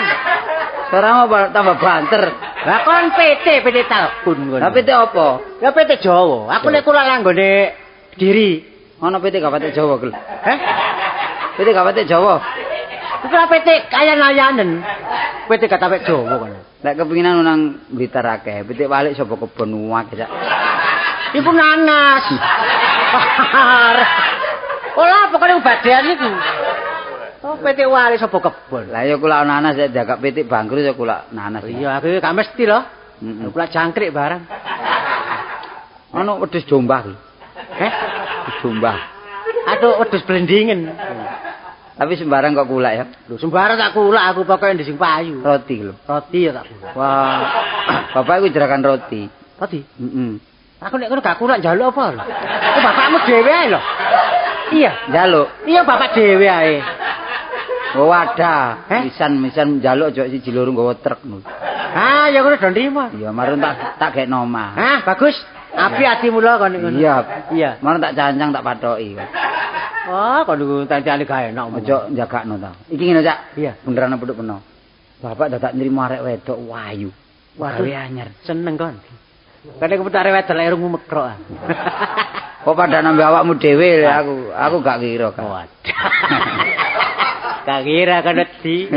[SPEAKER 3] Sekarang apa tambah banter.
[SPEAKER 1] Lah kon pitik pitik talkun kon.
[SPEAKER 3] Lah pitik apa?
[SPEAKER 1] Ya pitik Jawa. Aku nek kula langgone Kediri.
[SPEAKER 3] Ono pitik gak pitik Jawa, Gel.
[SPEAKER 1] Heh?
[SPEAKER 3] Pitik gak pitik Jawa.
[SPEAKER 1] Iku lah pitik kayan-ayanen. Pitik gak tapek Jawa kon.
[SPEAKER 3] Nek kepinginan nang Blitar akeh, pitik walik sapa kebon akeh sak.
[SPEAKER 1] Iku nanas. Olah pokoknya badean iku. Oh, pitik walik sapa kebon.
[SPEAKER 3] Lah ya kula nanas nek jagak pitik bangkrut ya kula nanas.
[SPEAKER 1] Iya, aku gak mesti lho. Kula jangkrik barang.
[SPEAKER 3] Ono wedhus jombah iki.
[SPEAKER 1] Heh?
[SPEAKER 3] Jombah.
[SPEAKER 1] Aduh, wedhus blendingen.
[SPEAKER 3] Tapi sembarang kok kulak ya.
[SPEAKER 1] Lho, sembarang tak kulak aku pokoke ndek sing payu.
[SPEAKER 3] Roti lho.
[SPEAKER 1] Roti ya tak kulak.
[SPEAKER 3] Wah. Bapak iku jerakan roti.
[SPEAKER 1] Roti?
[SPEAKER 3] Heeh.
[SPEAKER 1] Aku nek ngono gak kurang njaluk apa lho. Oh, bapakmu dhewe ae lho. Iya,
[SPEAKER 3] njaluk.
[SPEAKER 1] Iya, bapak dhewe ae.
[SPEAKER 3] Oh, wadah. Misan-misan njaluk aja siji loro nggawa truk ngono.
[SPEAKER 1] Ah, ya ngono do nrimo.
[SPEAKER 3] Iya, marun tak gekno omah.
[SPEAKER 1] Ah, bagus. Api atimu lho kon ngono.
[SPEAKER 3] Iya.
[SPEAKER 1] Iya.
[SPEAKER 3] Marun tak cancang tak pathoki.
[SPEAKER 1] Oh, kon niku tancane gak enak.
[SPEAKER 3] Aja njagakno ta. Iki ngene, Cak.
[SPEAKER 1] Iya.
[SPEAKER 3] Beneran pedhok peno. Bapak dadak nrimo arek wedok wayu.
[SPEAKER 1] Waduh,
[SPEAKER 3] Gawe anyar.
[SPEAKER 1] Seneng kon. Kene kepetak arek wedok lek rungu mekrok.
[SPEAKER 3] Kok padha nambah awakmu dhewe aku gak kira kan.
[SPEAKER 1] Waduh. Gak kira kan wedi.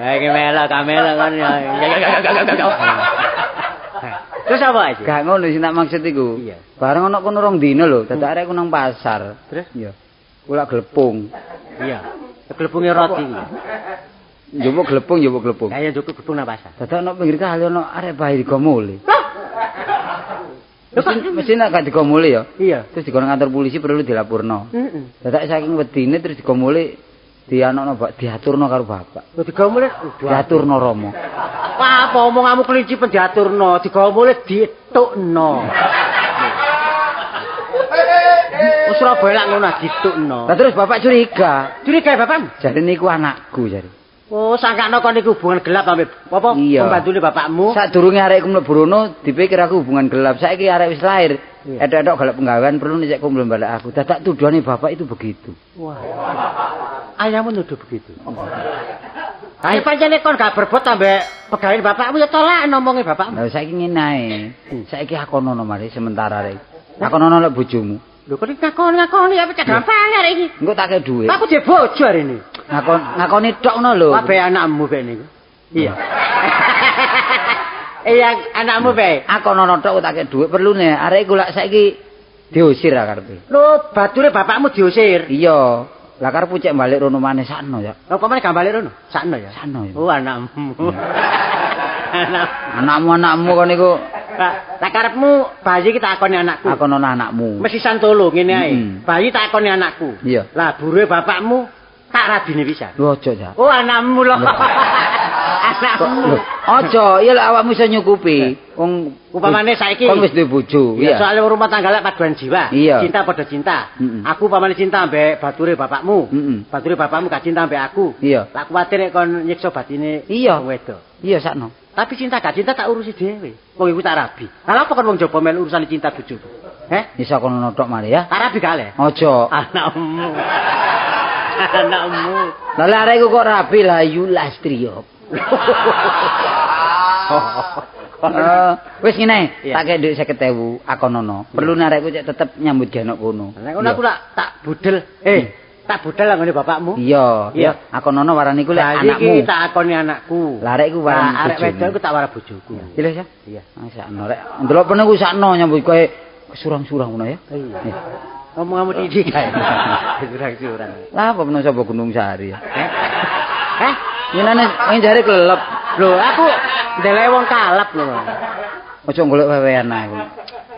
[SPEAKER 1] Eh melok kamelo kon ya. Terus apa aja?
[SPEAKER 3] Gak ngono sing tak maksud iku.
[SPEAKER 1] Iya.
[SPEAKER 3] Bareng ana kono rong dina lho, dadak arek ku nang pasar.
[SPEAKER 1] Terus?
[SPEAKER 3] Iya. Kula glepung.
[SPEAKER 1] Iya. Glepunge roti iki.
[SPEAKER 3] Njupuk glepung, njupuk glepung.
[SPEAKER 1] Lah ya njupuk glepung nang pasar.
[SPEAKER 3] Dadak ana pinggir kali ana arek bayi digomole.
[SPEAKER 1] Lho kok
[SPEAKER 3] mesti nek gak digomole ya?
[SPEAKER 1] Iya.
[SPEAKER 3] Terus digono kantor polisi perlu dilapurno.
[SPEAKER 1] Heeh.
[SPEAKER 3] Dadak saking wedine terus digomole dianokno bak diaturno karo bapak.
[SPEAKER 1] Lho digomole
[SPEAKER 3] diaturno Romo.
[SPEAKER 1] Wah, apa omonganmu kelinci pendiaturno, digomole dietukno. Wis Surabaya lak ngono ditukno.
[SPEAKER 3] Lah terus bapak curiga.
[SPEAKER 1] Curiga bapakmu?
[SPEAKER 3] Jare niku anakku jare.
[SPEAKER 1] Oh, sangkakno kon niku hubungan gelap ambek apa pembantune bapakmu.
[SPEAKER 3] Sadurunge arek iku mlebu rono dipikir aku hubungan gelap. Saiki arek wis lahir. Edok-edok golek penggawean perlu nek kumpul balik aku. Dadak tuduhane bapak itu begitu.
[SPEAKER 1] Wah. Ayahmu nuduh begitu. Ayo pancene kon gak berbot ambek pegawean bapakmu ya tolak ngomonge bapakmu.
[SPEAKER 3] Lah saiki ngene ae. Saiki akono mari sementara rek. Akono lek bojomu.
[SPEAKER 1] Lho kok ngakoni ya pecah gampang arek iki.
[SPEAKER 3] Engko tak kei dhuwit.
[SPEAKER 1] Aku dhe bojo arek ini.
[SPEAKER 3] Ngakoni tok ngono lho.
[SPEAKER 1] Kabeh anakmu be niku. Iya. Iya anakmu be.
[SPEAKER 3] Akono tok tak kei dhuwit perlune arek iku lak saiki diusir karepe.
[SPEAKER 1] Lho bature bapakmu diusir.
[SPEAKER 3] Iya. Lah karepku cek balik rono maneh sakno ya.
[SPEAKER 1] Lha kok maneh gak balik rono? Sakno ya.
[SPEAKER 3] Sakno ya.
[SPEAKER 1] Oh anakmu.
[SPEAKER 3] Anakmu kon niku.
[SPEAKER 1] Lah karepmu bayi ki takoni anakku.
[SPEAKER 3] Takono anakmu.
[SPEAKER 1] Mesti santolo ngene ae. Bayi takoni anakku.
[SPEAKER 3] Iya.
[SPEAKER 1] Lah buruhe bapakmu tak rabine pisan.
[SPEAKER 3] Lho aja ya.
[SPEAKER 1] Oh anakmu lho. Anakmu.
[SPEAKER 3] Aja, iya lek awakmu iso nyukupi. Wong
[SPEAKER 1] upamane saiki
[SPEAKER 3] kon wis duwe bojo.
[SPEAKER 1] Iya, soalnya rumah tangga lek paduan jiwa. Cinta padha cinta. Aku upamane cinta ambek bature bapakmu. Bature bapakmu gak cinta ambek aku.
[SPEAKER 3] Iya.
[SPEAKER 1] Lah kuwatir nek kon nyiksa batine
[SPEAKER 3] iya
[SPEAKER 1] wedok.
[SPEAKER 3] Iya sakno.
[SPEAKER 1] Tapi cinta gak cinta tak urusi dhewe. Wong iku tak rabi. Lah apa kon wong jaba melu urusan cinta bojoku? Heh?
[SPEAKER 3] Iso kono tok mari ya.
[SPEAKER 1] Tak rabi gak le?
[SPEAKER 3] Aja.
[SPEAKER 1] Anakmu. Anakmu.
[SPEAKER 3] Lah arek iku kok rabi lah Yulastrio. Wis ngene, tak kei dhuwit 50.000 akonono. Perlu arekku cek tetep nyambut gawe kono.
[SPEAKER 1] Nek ngono aku lak tak budel. Tak budal lah ngene bapakmu.
[SPEAKER 3] Iya, iya. Akonono warani iku lek anakmu.
[SPEAKER 1] Iki tak akoni anakku.
[SPEAKER 3] Lah arek iku warani
[SPEAKER 1] bojoku. Arek wedok iku tak wara bojoku.
[SPEAKER 3] Iya ya?
[SPEAKER 1] Iya.
[SPEAKER 3] Sakno rek. Ndelok pene ku sakno nyambut gawe surang-surang ngono ya.
[SPEAKER 1] Iya. Omonganmu titik kae. Surang-surang.
[SPEAKER 3] Lah apa peno sapa Gunung Sari ya?
[SPEAKER 1] Heh?
[SPEAKER 3] Nyenane ing jare kelelep.
[SPEAKER 1] Lho, aku ndeleke wong kalep lho.
[SPEAKER 3] Aja golek wewean aku.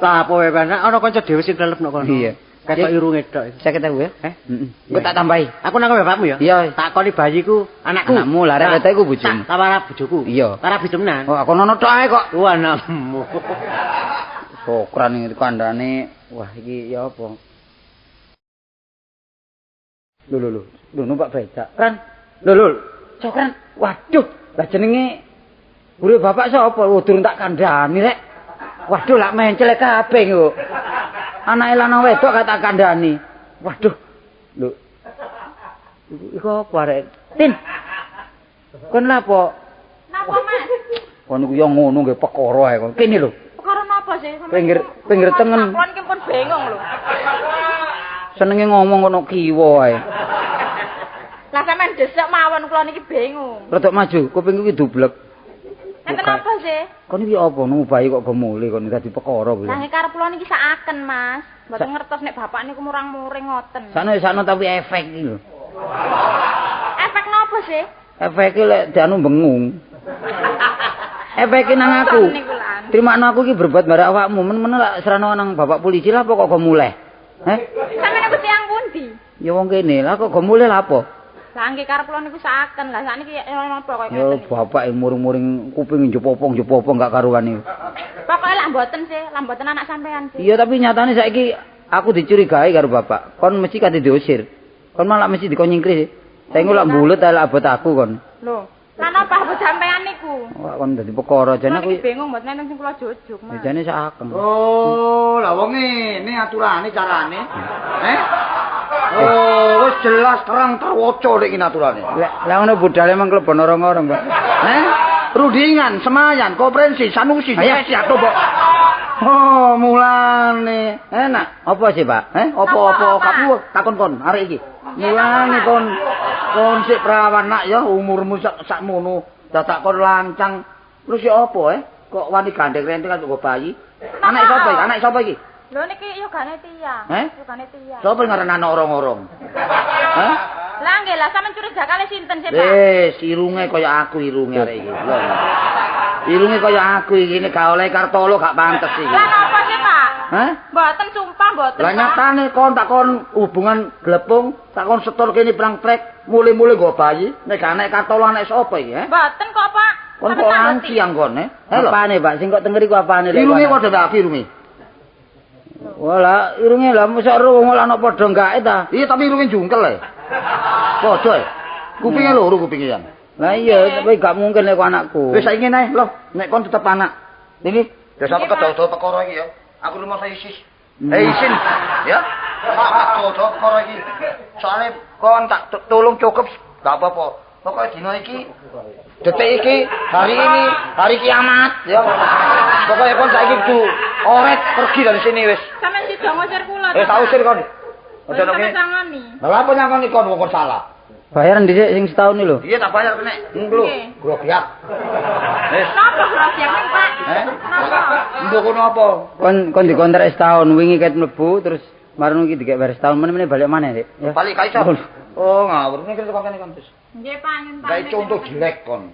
[SPEAKER 1] Lah apa wewean? Ana kanca dhewe sing kelelep nek kono.
[SPEAKER 3] Iya.
[SPEAKER 1] Ketok irunge tok.
[SPEAKER 3] 50.000 ya?
[SPEAKER 1] Heh?
[SPEAKER 3] Heeh. Engko tak tambahi.
[SPEAKER 1] Aku nang bapakmu ya?
[SPEAKER 3] Iya.
[SPEAKER 1] Takoni bayiku, anakku.
[SPEAKER 3] Anakmu lah arek wedok iku bojomu.
[SPEAKER 1] Tak tawara bojoku.
[SPEAKER 3] Iya.
[SPEAKER 1] Tak rabi temenan.
[SPEAKER 3] Oh, aku nono tok ae kok.
[SPEAKER 1] Oh, anakmu.
[SPEAKER 3] Sokran iki kandhane. Wah, iki ya apa? Lho lho lho. Lho numpak becak. Ran. Lho lho. Sokran. Waduh, lah jenenge guru bapak sapa? Oh, durung tak kandhani rek. Waduh, lak menclek kabeh kok. Anake lanang wedok gak tak kandhani. Waduh. Lho. Iku apa arek? Tin. Kon lha apa?
[SPEAKER 4] Napa, Mas?
[SPEAKER 3] Kon iku yo ngono nggih perkara ae kon. Kene lho.
[SPEAKER 4] Perkara napa sih?
[SPEAKER 3] Pinggir tengen.
[SPEAKER 4] Kon iki pun bingung lho.
[SPEAKER 3] Senenge ngomong kono kiwa ae.
[SPEAKER 4] Lah sampean desek mawon kula niki bingung.
[SPEAKER 3] Rodok maju, kupingku iki dublek.
[SPEAKER 4] Enten apa sih?
[SPEAKER 3] Kon iki apa nunggu bayi kok gemule kon dadi perkara kuwi.
[SPEAKER 4] Lah karep kula niki sakaken, Mas. Mboten ngertos nek bapak niku murang-muring ngoten.
[SPEAKER 3] Sakno tapi efek iki lho.
[SPEAKER 4] Efek napa sih?
[SPEAKER 3] Efeke lek dianu bengung. Efeke nang aku. Trimakno aku iki berbuat barek awakmu, men-men lak serano nang bapak polisi lah apa kok go muleh. Heh?
[SPEAKER 4] Sampeyan niku tiyang pundi?
[SPEAKER 3] Ya wong kene, lah kok go muleh lha apa?
[SPEAKER 4] Lah nggih karep kula niku sakaken. Lah sakniki napa kaya
[SPEAKER 3] ngeten. Ya bapak muring-muring kuping njepopong-njepopong gak karuan iki.
[SPEAKER 4] Pokoke lak mboten sih, lak mboten anak sampean sih.
[SPEAKER 3] Iya, tapi nyatane saiki aku dicurigai karo bapak. Kon mesti kate diusir. Kon malah mesti dikon nyingkrih sih. Saiki lak mbulet ae lak abot aku kon.
[SPEAKER 4] Lho, lan apa abot sampean niku?
[SPEAKER 3] Wah, kon dadi perkara jane
[SPEAKER 4] aku bingung mboten enten sing kula jujuk, Mas.
[SPEAKER 3] Jane sak akeng.
[SPEAKER 2] Oh, lah wong ngene aturane carane. Eh? Oh, wis jelas terang terwaca nek iki aturane.
[SPEAKER 3] Lah ngono budale emang klebon orang-orang, Pak.
[SPEAKER 2] Eh? Rundingan, semayan, konferensi, sanusi, sesi atau mbok. Oh, mulane. Enak.
[SPEAKER 3] Apa sih, Pak?
[SPEAKER 2] Eh, apa-apa kamu takon kon arek iki. Mulane kon kon sik prawan nak ya umurmu sakmono, dadak kon lancang. Terus ya apa eh? Kok wani gandeng renteng karo bayi? Anak sapa iki? Anak sapa iki?
[SPEAKER 4] Lho niki yogane tiyang. Yogane tiyang.
[SPEAKER 2] Sapa ngaran anak orang-orang? Hah?
[SPEAKER 4] Lah nggih lah sampean curiga kali sinten sih, Pak?
[SPEAKER 2] Wis, irunge kaya aku irunge arek iki. Lho. Irunge kaya aku iki nek gak oleh Kartolo gak pantes iki.
[SPEAKER 4] Lah napa sih, Pak?
[SPEAKER 2] Hah?
[SPEAKER 4] Mboten sumpah mboten.
[SPEAKER 2] Lah nyatane kon tak kon hubungan glepung, tak kon setor kene prang trek, mule-mule nggo bayi, nek gak anak Kartolo anak sapa iki, he?
[SPEAKER 4] Mboten kok, Pak.
[SPEAKER 2] Kon kok lancang kon, he?
[SPEAKER 3] Apane, Pak? Sing kok tenger iku apane lek?
[SPEAKER 2] Irunge padha mbek aku irunge.
[SPEAKER 3] Walah, irunge lah mosok ro wong lan padha gak ta.
[SPEAKER 2] Iya, tapi irunge jungkel e. Padha e. Kupinge loro kupinge yang.
[SPEAKER 3] Lah iya, tapi gak mungkin lek anakku.
[SPEAKER 2] Wis saiki ngene ae, lho, nek kon tetep anak. Ini dasar kedo-do perkara iki ya. Aku rumah saya isis. Isin, ya. Kedo-do perkara iki. Soale kon tak tolong cukup gak apa-apa. Pokoke dina iki, detik iki, hari ini, hari kiamat, ya. Pokoke kon saiki kudu oret pergi dari sini wis.
[SPEAKER 4] Sampeyan sida ngusir kula.
[SPEAKER 2] Wis tak usir kon. Aja nek
[SPEAKER 4] sangoni.
[SPEAKER 2] Lha apa nyangoni kon wong kon salah?
[SPEAKER 3] Bayaran dhisik sing setahun iki lho.
[SPEAKER 2] Iya tak bayar kenek. Lho, grogiak. Wis.
[SPEAKER 4] Napa grogiak ning, Pak?
[SPEAKER 2] Eh?
[SPEAKER 4] Napa?
[SPEAKER 2] Mbok kono apa?
[SPEAKER 3] Kon dikontrak setahun wingi ket mlebu terus marung iki dikek bayar setahun meneh balik maneh, Dik. Ya.
[SPEAKER 2] Balik gak iso. Oh, ngawur nek kok kene kon wis.
[SPEAKER 4] Nggih, Pak, nyun
[SPEAKER 2] pamit. Gawe contoh jelek kon.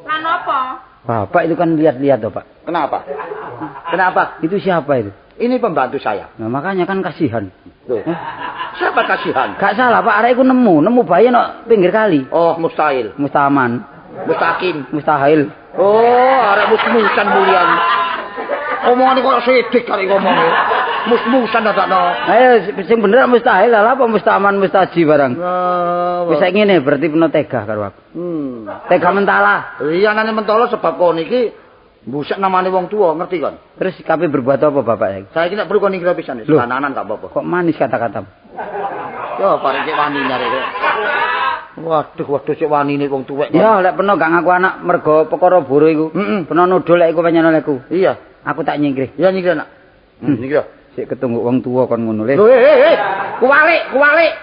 [SPEAKER 4] Lah napa?
[SPEAKER 3] Bapak itu kan lihat-lihat toh, Pak.
[SPEAKER 2] Kenapa? Kenapa?
[SPEAKER 3] Itu siapa itu?
[SPEAKER 2] Ini pembantu saya.
[SPEAKER 3] Nah, makanya kan kasihan.
[SPEAKER 2] Loh. Siapa kasihan?
[SPEAKER 3] Gak salah, Pak. Arek iku nemu bayi nok pinggir kali.
[SPEAKER 2] Oh, mustahil.
[SPEAKER 3] Mustaman.
[SPEAKER 2] Mustakim.
[SPEAKER 3] Mustahil.
[SPEAKER 2] Oh, arek mus-musan mulian. Omongane koyo sidik arek ngomonge. Mus-musan dadakno.
[SPEAKER 3] Ayo sing bener mustahil lah apa mustaman mustaji barang. Wis saiki ngene berarti peno tega karo aku. Tega mentala.
[SPEAKER 2] Iya anane mentala sebab kon iki mbusek namane wong tua, ngerti kon?
[SPEAKER 3] Terus kape berbuat apa bapak saiki?
[SPEAKER 2] Saiki nek perlu kon ngira pisan, sananan gak apa-apa.
[SPEAKER 3] Kok manis kata-katamu?
[SPEAKER 2] Yo pareng cek wani nyare kok. Waduh, waduh cek wanine wong tuwek.
[SPEAKER 3] Ya lek peno gak ngaku anak mergo perkara boro iku. Peno nuduh lek iku pancen olehku.
[SPEAKER 2] Iya,
[SPEAKER 3] aku tak nyingkrih.
[SPEAKER 2] Iya nyingkrih nak. Nyingkrih.
[SPEAKER 3] Sik ketunggu wong tuwa kon ngono le.
[SPEAKER 2] Lho, kuwalik, kuwalik.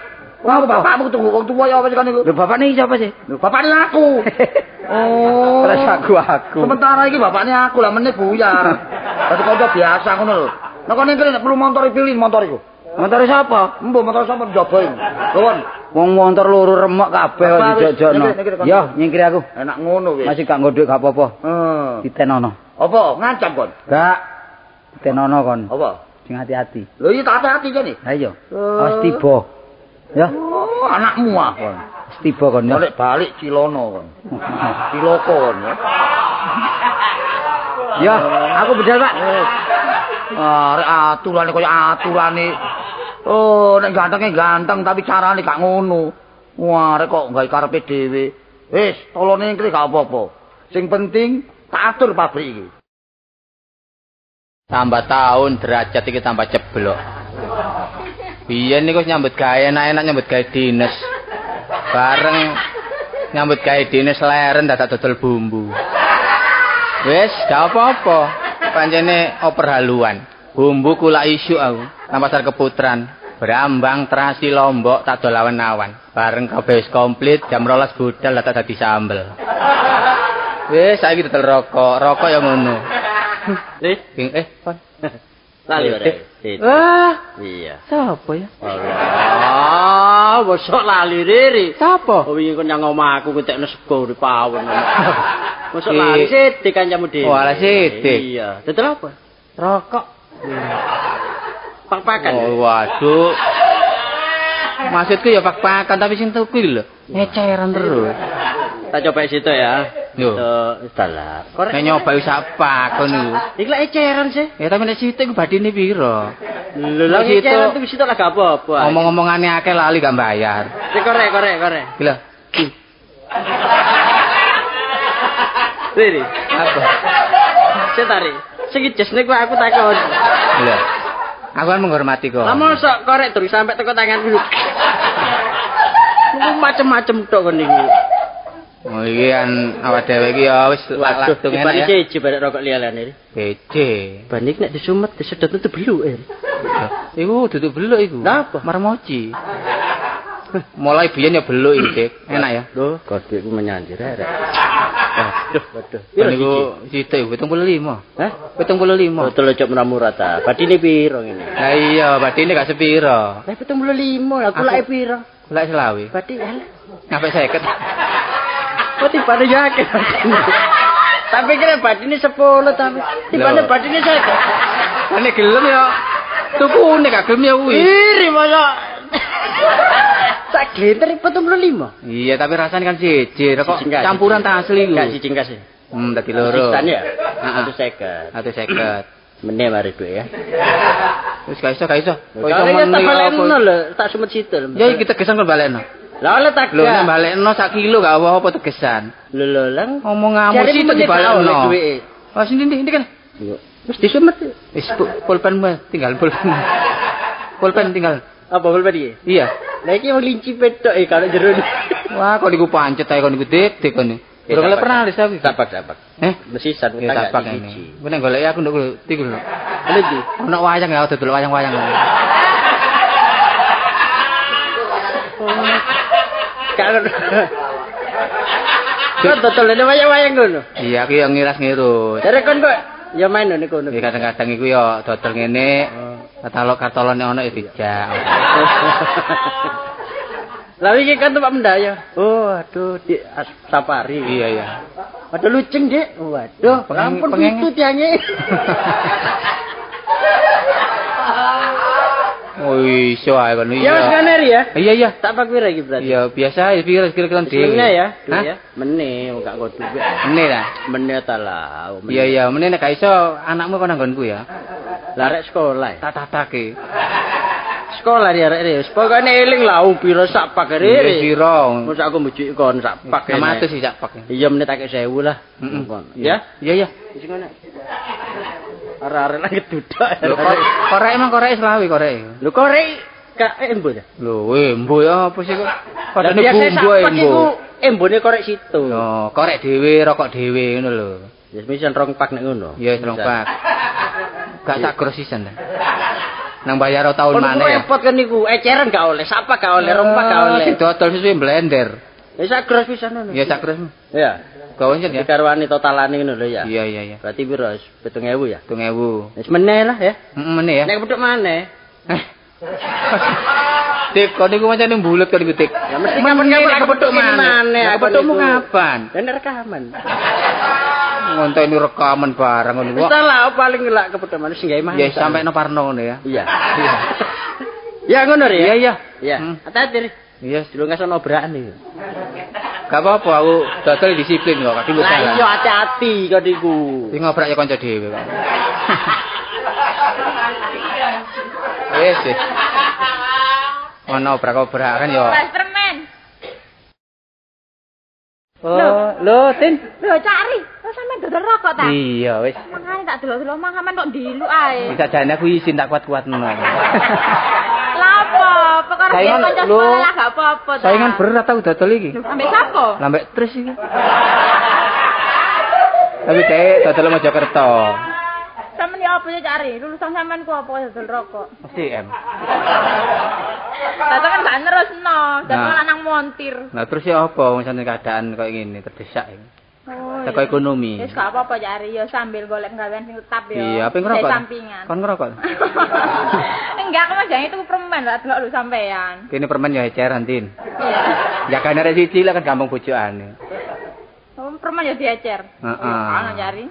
[SPEAKER 2] Wah, bapakmu ketunggu wong tuwa ya apa sih kon niku?
[SPEAKER 3] Lho bapakne iki sapa sih?
[SPEAKER 2] Lho bapakne aku. Oh.
[SPEAKER 3] Terus aku.
[SPEAKER 2] Sementara iki bapakne aku lah meneh buyar. Dadi kanca biasa ngono lho. Nek kon ngene nek perlu motor pilih motor iku.
[SPEAKER 3] Motor sapa?
[SPEAKER 2] Mbok motor sapa njaba iku. Lho kon
[SPEAKER 3] wong motor loro remok kabeh kok dijojokno. Yo nyingkir aku.
[SPEAKER 2] Enak ngono wis.
[SPEAKER 3] Masih gak nggo dhuwit gak apa-apa.
[SPEAKER 2] Heeh.
[SPEAKER 3] Ditenono.
[SPEAKER 2] Apa? Ngancam kon?
[SPEAKER 3] Gak. Ditenono kon.
[SPEAKER 2] Apa?
[SPEAKER 3] Sing hati-hati.
[SPEAKER 2] Lho iya tak hati-hati jane.
[SPEAKER 3] Ha iya. Awas tiba. Ya.
[SPEAKER 2] Oh, anakmu ah kon.
[SPEAKER 3] Tiba kon ya.
[SPEAKER 2] Balik-balik cilono kon. Ciloko kon ya.
[SPEAKER 3] Ya, aku bedal, Pak.
[SPEAKER 2] Arek aturane kaya aturane. Oh, nek gantenge ganteng tapi carane gak ngono. Wah, arek kok gawe karepe dhewe. Wis, tolone ngene gak apa-apa. Sing penting tak atur pabrik iki.
[SPEAKER 5] Tambah tahun derajat iki tambah ceblok. Biyen niku nyambut gawe enak-enak nyambut gawe dinas. Bareng nyambut gawe dinas leren dadak dodol bumbu. Wis, gak apa-apa. Pancene oper haluan. Bumbu kula isuk aku nang pasar Keputran. Brambang, terasi, lombok tak dol awan-awan. Bareng kabeh wis komplit jam 12 budal dadak dadi sambel. Wis saiki dodol rokok, rokok ya ngono. Kon.
[SPEAKER 1] Lali ora.
[SPEAKER 5] Wah,
[SPEAKER 1] iya.
[SPEAKER 5] Sapa ya?
[SPEAKER 1] Ah, mosok lali riri.
[SPEAKER 5] Sapa?
[SPEAKER 1] Oh, wingi kon nyang omahku ngentekno sego urip pawon. Mosok lali sidik kancamu dhewe.
[SPEAKER 5] Oh, ala sidik.
[SPEAKER 1] Iya. Dodol apa?
[SPEAKER 5] Rokok.
[SPEAKER 1] Pak-pakan.
[SPEAKER 5] Oh, waduh. Maksudku ya pak-pakan tapi sing tuku lho ngeceran terus.
[SPEAKER 1] Tak coba situ ya.
[SPEAKER 5] Lho.
[SPEAKER 1] Salah. Korek.
[SPEAKER 5] Nek nyoba wis apa kon niku.
[SPEAKER 1] Iki lek eceran sih.
[SPEAKER 5] Ya tapi nek sithik ku badine piro?
[SPEAKER 1] Lho lha eceran tuh sitok lah gak apa-apa.
[SPEAKER 5] Omong-omongane akeh lali gak bayar.
[SPEAKER 1] Sik korek korek korek.
[SPEAKER 5] Iki lho.
[SPEAKER 1] Riri,
[SPEAKER 5] Apa?
[SPEAKER 1] Sik tarik. Sing jesne ku aku takon.
[SPEAKER 5] Lho. Aku kan menghormati kok.
[SPEAKER 1] Lah mosok korek terus sampe teko tanganku. Niku macem-macem tok kon niku.
[SPEAKER 5] Oh iki kan awak dhewe iki ya wis
[SPEAKER 1] Waduh,
[SPEAKER 5] langsung enak ya.
[SPEAKER 1] Siji barek rokok liya-liyane.
[SPEAKER 5] Bece.
[SPEAKER 1] Ban iki nek disumet disedot itu beluk.
[SPEAKER 5] Iku duduk beluk iku.
[SPEAKER 1] Lah apa?
[SPEAKER 5] Marmoci. Mulai biyen ya beluk iki, Dik. Enak ya.
[SPEAKER 1] Lho, kodhe iku menyanjir rek. Waduh, waduh. Piro
[SPEAKER 5] Niku sithik 75.
[SPEAKER 1] Hah?
[SPEAKER 5] 75.
[SPEAKER 1] Betul cok murah-murah ta. Badine piro ngene?
[SPEAKER 5] Lah iya, badine gak sepiro.
[SPEAKER 1] Lah 75, aku lak piro?
[SPEAKER 5] Lak selawe.
[SPEAKER 1] Badi alah.
[SPEAKER 5] Sampai 50.
[SPEAKER 1] Kok tibane yo akeh badine. Tapi kira badine 10 tapi tibane badine 50.
[SPEAKER 5] Nek gelem ya tukune gak gelem ya kuwi.
[SPEAKER 1] Iri mosok. Sak glinter 75.
[SPEAKER 5] Iya, tapi rasane kan siji, kok campuran ta asli iku.
[SPEAKER 1] Gak siji kas.
[SPEAKER 5] Dadi loro.
[SPEAKER 1] Sisan ya.
[SPEAKER 5] Heeh.
[SPEAKER 1] 150.
[SPEAKER 5] 150.
[SPEAKER 1] Meneh mari dhuwit ya.
[SPEAKER 5] Wis gak iso, gak iso. Kok iso
[SPEAKER 1] Kalau
[SPEAKER 5] meneh
[SPEAKER 1] tak balekno
[SPEAKER 5] apa?
[SPEAKER 1] lho, tak sumet situ lho.
[SPEAKER 5] Ya iki tegesan kon balekno.
[SPEAKER 1] Lah oleh tak
[SPEAKER 5] Lho nek balekno sak kilo gak apa-apa tegesan.
[SPEAKER 1] Lho lho lang.
[SPEAKER 5] Omonganmu
[SPEAKER 1] Jare
[SPEAKER 5] situ
[SPEAKER 1] meneh gak oleh
[SPEAKER 5] dibalekno.
[SPEAKER 1] duwike.
[SPEAKER 5] Oh sini ndi kan.
[SPEAKER 1] Wis disumet.
[SPEAKER 5] Wis pulpenmu tinggal pulpen. Pulpen tinggal.
[SPEAKER 1] Apa pulpen iki?
[SPEAKER 5] Iya.
[SPEAKER 1] Lah iki wong linci petok e kalau jero.
[SPEAKER 5] Wah, kok niku pancet ae kon niku dik dik kon. Durung oleh pernah wis aku.
[SPEAKER 1] Tapak tapak.
[SPEAKER 5] Eh,
[SPEAKER 1] Mesisan
[SPEAKER 5] ya
[SPEAKER 1] utang
[SPEAKER 5] tapak
[SPEAKER 1] gak
[SPEAKER 5] ini.
[SPEAKER 1] siji.
[SPEAKER 5] Ku nek goleki aku nduk tiku lho.
[SPEAKER 1] Lha iki.
[SPEAKER 5] Ono wayang ya dodol wayang-wayang.
[SPEAKER 1] Gak ngono. Kok dodolane wayang-wayang ngono.
[SPEAKER 5] Iya, aku yang ngiras-ngirus.
[SPEAKER 1] Jare kon kok ya main ngene kono.
[SPEAKER 5] Ya kadang-kadang iku ya dodol ngene, katalog kartolone ono ya dijak.
[SPEAKER 1] Lah iki kan tempat mendaya. Oh, aduh di safari.
[SPEAKER 5] Iya, iya.
[SPEAKER 1] Aduh luceng, Dik. Waduh, ampun pitu tiange.
[SPEAKER 5] Oh, iso ae kon
[SPEAKER 1] Ya wis
[SPEAKER 5] iya.
[SPEAKER 1] ngene ya.
[SPEAKER 5] Iya, iya.
[SPEAKER 1] Tak pak pira iki berarti?
[SPEAKER 5] Iya, biasa ya pira-pira dhewe.
[SPEAKER 1] Meneh ya,
[SPEAKER 5] Hah?
[SPEAKER 1] ya. Meneh wong gak kok dhuwit.
[SPEAKER 5] Meneh ta?
[SPEAKER 1] Meneh ta lah.
[SPEAKER 5] Iya, iya, meneh nek gak iso anakmu kon nanggonku ya.
[SPEAKER 1] Lah rek sekolah.
[SPEAKER 5] Tak tatake.
[SPEAKER 1] Sekolah ya rek wis. Pokoke eling lah wong pira sak pak
[SPEAKER 5] Wis
[SPEAKER 1] rek.
[SPEAKER 5] pira?
[SPEAKER 1] Mosok aku mbujuki kon sak pak.
[SPEAKER 5] 600 sih sak pak.
[SPEAKER 1] Iya meneh tak 1000 lah.
[SPEAKER 5] Heeh.
[SPEAKER 1] Ya.
[SPEAKER 5] Iya, iya.
[SPEAKER 1] Wis ngono. Arek-arek lagi duduk.
[SPEAKER 5] Lho, korek emang korek selawe korek.
[SPEAKER 1] Lho korek gak embo ta?
[SPEAKER 5] Lho, embo ya apa sih kok? Padane
[SPEAKER 1] Lah, biasa
[SPEAKER 5] bumbu
[SPEAKER 1] sak pak
[SPEAKER 5] embo.
[SPEAKER 1] iku embone korek situ.
[SPEAKER 5] Lho, korek dhewe, rokok dhewe ngono lho.
[SPEAKER 1] Ya misan rong pak nek ngono.
[SPEAKER 5] Ya wis rong pak. Gak sak gros sisan ta. Nang bayar tahun
[SPEAKER 1] Kon
[SPEAKER 5] maneh ya.
[SPEAKER 1] repot kan niku, eceran gak oleh, sapa gak oleh, rong pak gak oleh.
[SPEAKER 5] Sing dodol suwe blender.
[SPEAKER 1] Ya sak gros pisan ngono.
[SPEAKER 5] Ya sak gros.
[SPEAKER 1] Ya.
[SPEAKER 5] Gawe ya.
[SPEAKER 1] Dikarwani totalane ngono lho ya.
[SPEAKER 5] Iya, iya, iya.
[SPEAKER 1] Berarti piro? 7.000 ya?
[SPEAKER 5] 7.000.
[SPEAKER 1] Wis meneh lah ya.
[SPEAKER 5] Heeh, meneh ya.
[SPEAKER 1] Nek kepethuk maneh.
[SPEAKER 5] Dik, kon niku macane bulet kon niku, Dik.
[SPEAKER 1] Ya mesti kapan-kapan aku
[SPEAKER 5] kepethuk
[SPEAKER 1] kene
[SPEAKER 5] maneh.
[SPEAKER 1] aku
[SPEAKER 5] Kepethukmu
[SPEAKER 1] niku.
[SPEAKER 5] kapan?
[SPEAKER 1] Dan rekaman.
[SPEAKER 5] Ngonteni rekaman barang ngono
[SPEAKER 1] Wis
[SPEAKER 5] kok.
[SPEAKER 1] lah paling lak kepethuk maneh sing gawe maneh.
[SPEAKER 5] Ya sampe no Parno ngono ya.
[SPEAKER 1] Iya.
[SPEAKER 5] Iya.
[SPEAKER 1] Ya ngono Ri,
[SPEAKER 5] Iya, iya.
[SPEAKER 1] Iya.
[SPEAKER 5] Hmm.
[SPEAKER 1] Hati-hati Ri.
[SPEAKER 5] Iya,
[SPEAKER 1] Dulu ngasih obrakan iki.
[SPEAKER 5] gak apa-apa aku dodol disiplin kok, kadung
[SPEAKER 1] Lah iya hati-hati kok niku.
[SPEAKER 5] Sing ngobrak ya kanca dhewe kok. Wis, wis. Ono obrak-obrakan ya.
[SPEAKER 4] Mas permen.
[SPEAKER 5] Oh, lho, Tin.
[SPEAKER 4] Lho, Cak Ri, lho sampean dodol rokok ta?
[SPEAKER 5] Iya, wis.
[SPEAKER 4] Mangane tak delok-delok mang sampean kok ndiluk ae.
[SPEAKER 5] Bisa jane aku izin tak kuat-kuat ngono.
[SPEAKER 4] Lah apa? Perkara
[SPEAKER 5] Saingan,
[SPEAKER 4] kanca
[SPEAKER 5] lho.
[SPEAKER 4] sekolah lah gak apa-apa ta.
[SPEAKER 5] Saingan berat aku dodol iki.
[SPEAKER 4] Lho, ambek sapa?
[SPEAKER 5] Lambek terus iki. Tapi dhek dodol Mojokerto.
[SPEAKER 4] Sampeyan ya apa ya Cak Ri? Lulusan sampean ku apa dodol rokok?
[SPEAKER 5] Mesti M.
[SPEAKER 4] Lah kan gak nerusno, dadi
[SPEAKER 5] Nah.
[SPEAKER 4] malah nang montir.
[SPEAKER 5] Nah terus ya apa wong sampeyan keadaan koyo ngene terdesak iki.
[SPEAKER 4] Oh.
[SPEAKER 5] Teko ekonomi.
[SPEAKER 4] Wis gak apa-apa Cak Ri, ya sambil golek gawean sing tetap ya.
[SPEAKER 5] Iya, apa ngerokok?
[SPEAKER 4] Kayak sampingan.
[SPEAKER 5] Kon ngerokok?
[SPEAKER 4] Enggak, aku mah jangan itu permen lah delok lu sampean.
[SPEAKER 5] Kene permen ya eceran, Tin.
[SPEAKER 4] Iya.
[SPEAKER 5] Jagane arek siji lah kan gampang bojokane.
[SPEAKER 4] Oh, permen ya diecer.
[SPEAKER 5] Heeh.
[SPEAKER 4] Ana Cak Ri.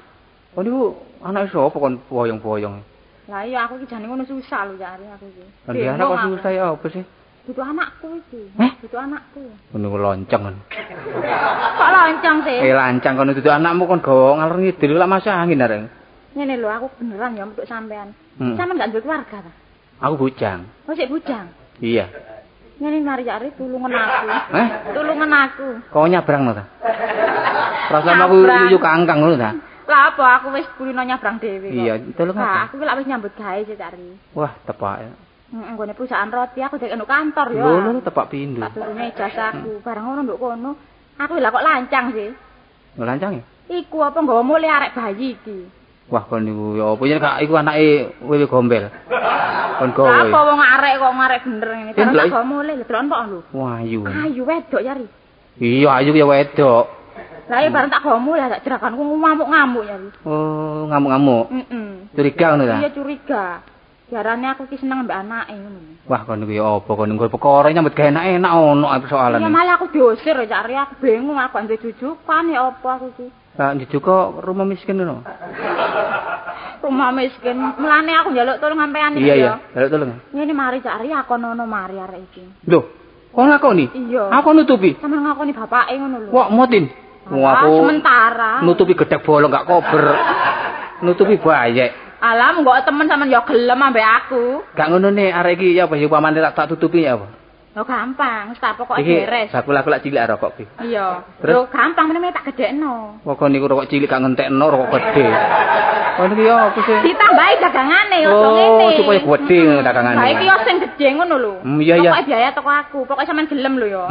[SPEAKER 5] Oh niku anake sapa kon boyong-boyong?
[SPEAKER 4] Lah iya aku iki jane ngono susah lho Cak Ri aku iki.
[SPEAKER 5] Lah dia anak kok susah ya apa sih?
[SPEAKER 4] Dudu anakku iki. Dudu anakku.
[SPEAKER 5] Ngono ku lonceng kon.
[SPEAKER 4] Kok lonceng sih?
[SPEAKER 5] Lancang kono dudu anakmu kon gawa ngalor ngidul lak masuk angin arek.
[SPEAKER 4] Ngene lho aku beneran ya metuk sampean. Sampean gak duwe keluarga ta?
[SPEAKER 5] Aku bujang.
[SPEAKER 4] Oh, sik bujang.
[SPEAKER 5] Iya.
[SPEAKER 4] Ngene mari cari tulungan aku.
[SPEAKER 5] Heh?
[SPEAKER 4] Tulungan aku.
[SPEAKER 5] Kok nyabrang ta? Rasane aku yuyu kangkang ngono ta?
[SPEAKER 4] Lah apa aku wis kulino nyabrang dhewe kok.
[SPEAKER 5] Iya, tolong
[SPEAKER 4] aku. Aku ki lak wis nyambut gawe sih cari.
[SPEAKER 5] Wah, tepak.
[SPEAKER 4] Heeh, nggone perusahaan roti aku dek nduk kantor ya.
[SPEAKER 5] Lho, tepak pindho.
[SPEAKER 4] Tak turune ijazahku, bareng ngono nduk kono. Aku lha kok lancang sih.
[SPEAKER 5] Lho lancang ya?
[SPEAKER 4] Iku apa nggawa mulih arek bayi iki.
[SPEAKER 5] Wah, kon niku ya apa yen gak iku anake wewe gombel. Kon gawe.
[SPEAKER 4] Lah apa wong arek kok ngarek bener ngene. Bareng tak gawa mulih lho delok kok lho.
[SPEAKER 5] Wah, ayu.
[SPEAKER 4] Ayu wedok ya ri.
[SPEAKER 5] Iya, ayu ya wedok.
[SPEAKER 4] Lah ya bareng tak gawa mulih tak jerakanku ngamuk-ngamuk ya ri.
[SPEAKER 5] Oh, ngamuk-ngamuk.
[SPEAKER 4] Heeh.
[SPEAKER 5] Curiga ngono ta?
[SPEAKER 4] Iya, curiga. Diarane aku ki seneng mbek anake ngono.
[SPEAKER 5] Wah, kon niku ya apa kon nggo perkara nyambut gawe enak-enak ono persoalan.
[SPEAKER 4] Iya, malah aku diusir ya cari aku bingung aku ndek jujukan ya apa aku iki.
[SPEAKER 5] Lah njujuk kok rumah miskin ngono.
[SPEAKER 4] Rumah miskin. Mulane aku njaluk tolong sampean iki
[SPEAKER 5] ya. Iya, njaluk tolong.
[SPEAKER 4] Ngene mari cari aku ono mari arek iki.
[SPEAKER 5] Lho, kok ngakoni?
[SPEAKER 4] Iya.
[SPEAKER 5] Aku nutupi.
[SPEAKER 4] Sampeyan ngakoni bapake ngono lho.
[SPEAKER 5] Wah, motin. Wah, aku
[SPEAKER 4] sementara
[SPEAKER 5] nutupi gedhek bolong gak kober. Nutupi bayek.
[SPEAKER 4] Alah, monggo temen sampean ya gelem ambek aku.
[SPEAKER 5] Gak ngono nek arek iki ya apa ya upamane tak tutupi ya apa?
[SPEAKER 4] Lho gampang, wis tak pokoke beres.
[SPEAKER 5] Iki bakul aku lak cilik rokok iki.
[SPEAKER 4] Iya. Lho gampang meneh tak gedhekno.
[SPEAKER 5] Pokoke niku rokok cilik gak ngentekno rokok gedhe. Kon iki ya apa sih?
[SPEAKER 4] Ditambahi dagangane ojo ngene.
[SPEAKER 5] Oh, supaya gedhe dagangane.
[SPEAKER 4] Lah iki yo sing gedhe ngono lho.
[SPEAKER 5] Iya iya.
[SPEAKER 4] Pokoke biaya toko aku, pokoke sampean gelem lho ya.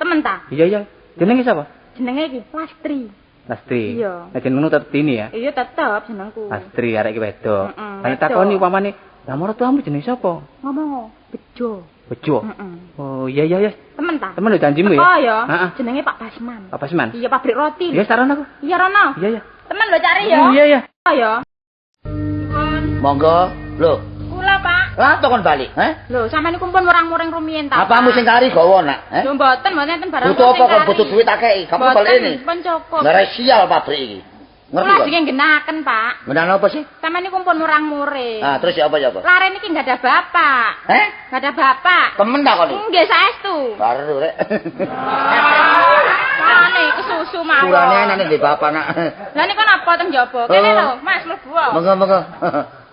[SPEAKER 4] Temen ta?
[SPEAKER 5] Iya iya. Jenenge sapa?
[SPEAKER 4] Jenenge iki Lastri.
[SPEAKER 5] Lastri.
[SPEAKER 4] Iya.
[SPEAKER 5] Lah jenengmu tetep Tini ya?
[SPEAKER 4] Iya tetep jenengku.
[SPEAKER 5] Lastri arek iki wedok. Lah takoni upamane, lah maratuamu jenenge sapa?
[SPEAKER 4] Ngomong Bejo.
[SPEAKER 5] Bejo. Oh iya iya iya.
[SPEAKER 4] Temen ta?
[SPEAKER 5] Temen lho janjimu ya.
[SPEAKER 4] Oh ya. Jenenge Pak Basman.
[SPEAKER 5] Pak Basman.
[SPEAKER 4] Iya pabrik roti.
[SPEAKER 5] Iya saran aku.
[SPEAKER 4] Iya rono.
[SPEAKER 5] Iya iya.
[SPEAKER 4] Temen lho cari ya.
[SPEAKER 5] Iya iya.
[SPEAKER 4] Oh ya.
[SPEAKER 2] Monggo. Lho.
[SPEAKER 4] Kula Pak.
[SPEAKER 2] Lah to kon balik, heh?
[SPEAKER 4] Lho sampeyan niku pun murang-muring rumiyin ta.
[SPEAKER 2] Apamu sing kari gawa nak, heh?
[SPEAKER 4] Lho mboten, mboten enten barang.
[SPEAKER 2] Butuh apa kon butuh duit akeh? Kamu balik ini.
[SPEAKER 4] Pun cukup.
[SPEAKER 2] Lah sial pabrik iki. Ngerti
[SPEAKER 4] kok. Kula nggenaken, Pak.
[SPEAKER 2] Nggenakno apa sih?
[SPEAKER 4] Sampeyan niku pun murang-muring.
[SPEAKER 2] Ah, terus ya apa ya apa?
[SPEAKER 4] Lare niki enggak ada bapak.
[SPEAKER 2] Heh?
[SPEAKER 4] Enggak ada bapak.
[SPEAKER 2] Temen ta kon?
[SPEAKER 4] Nggih, saestu.
[SPEAKER 2] Baru rek.
[SPEAKER 4] Mane kesusu mawon.
[SPEAKER 2] Kurane anane ndek bapak nak.
[SPEAKER 4] Lah niku napa teng njaba? Kene lho, Mas mlebu.
[SPEAKER 2] Monggo, monggo.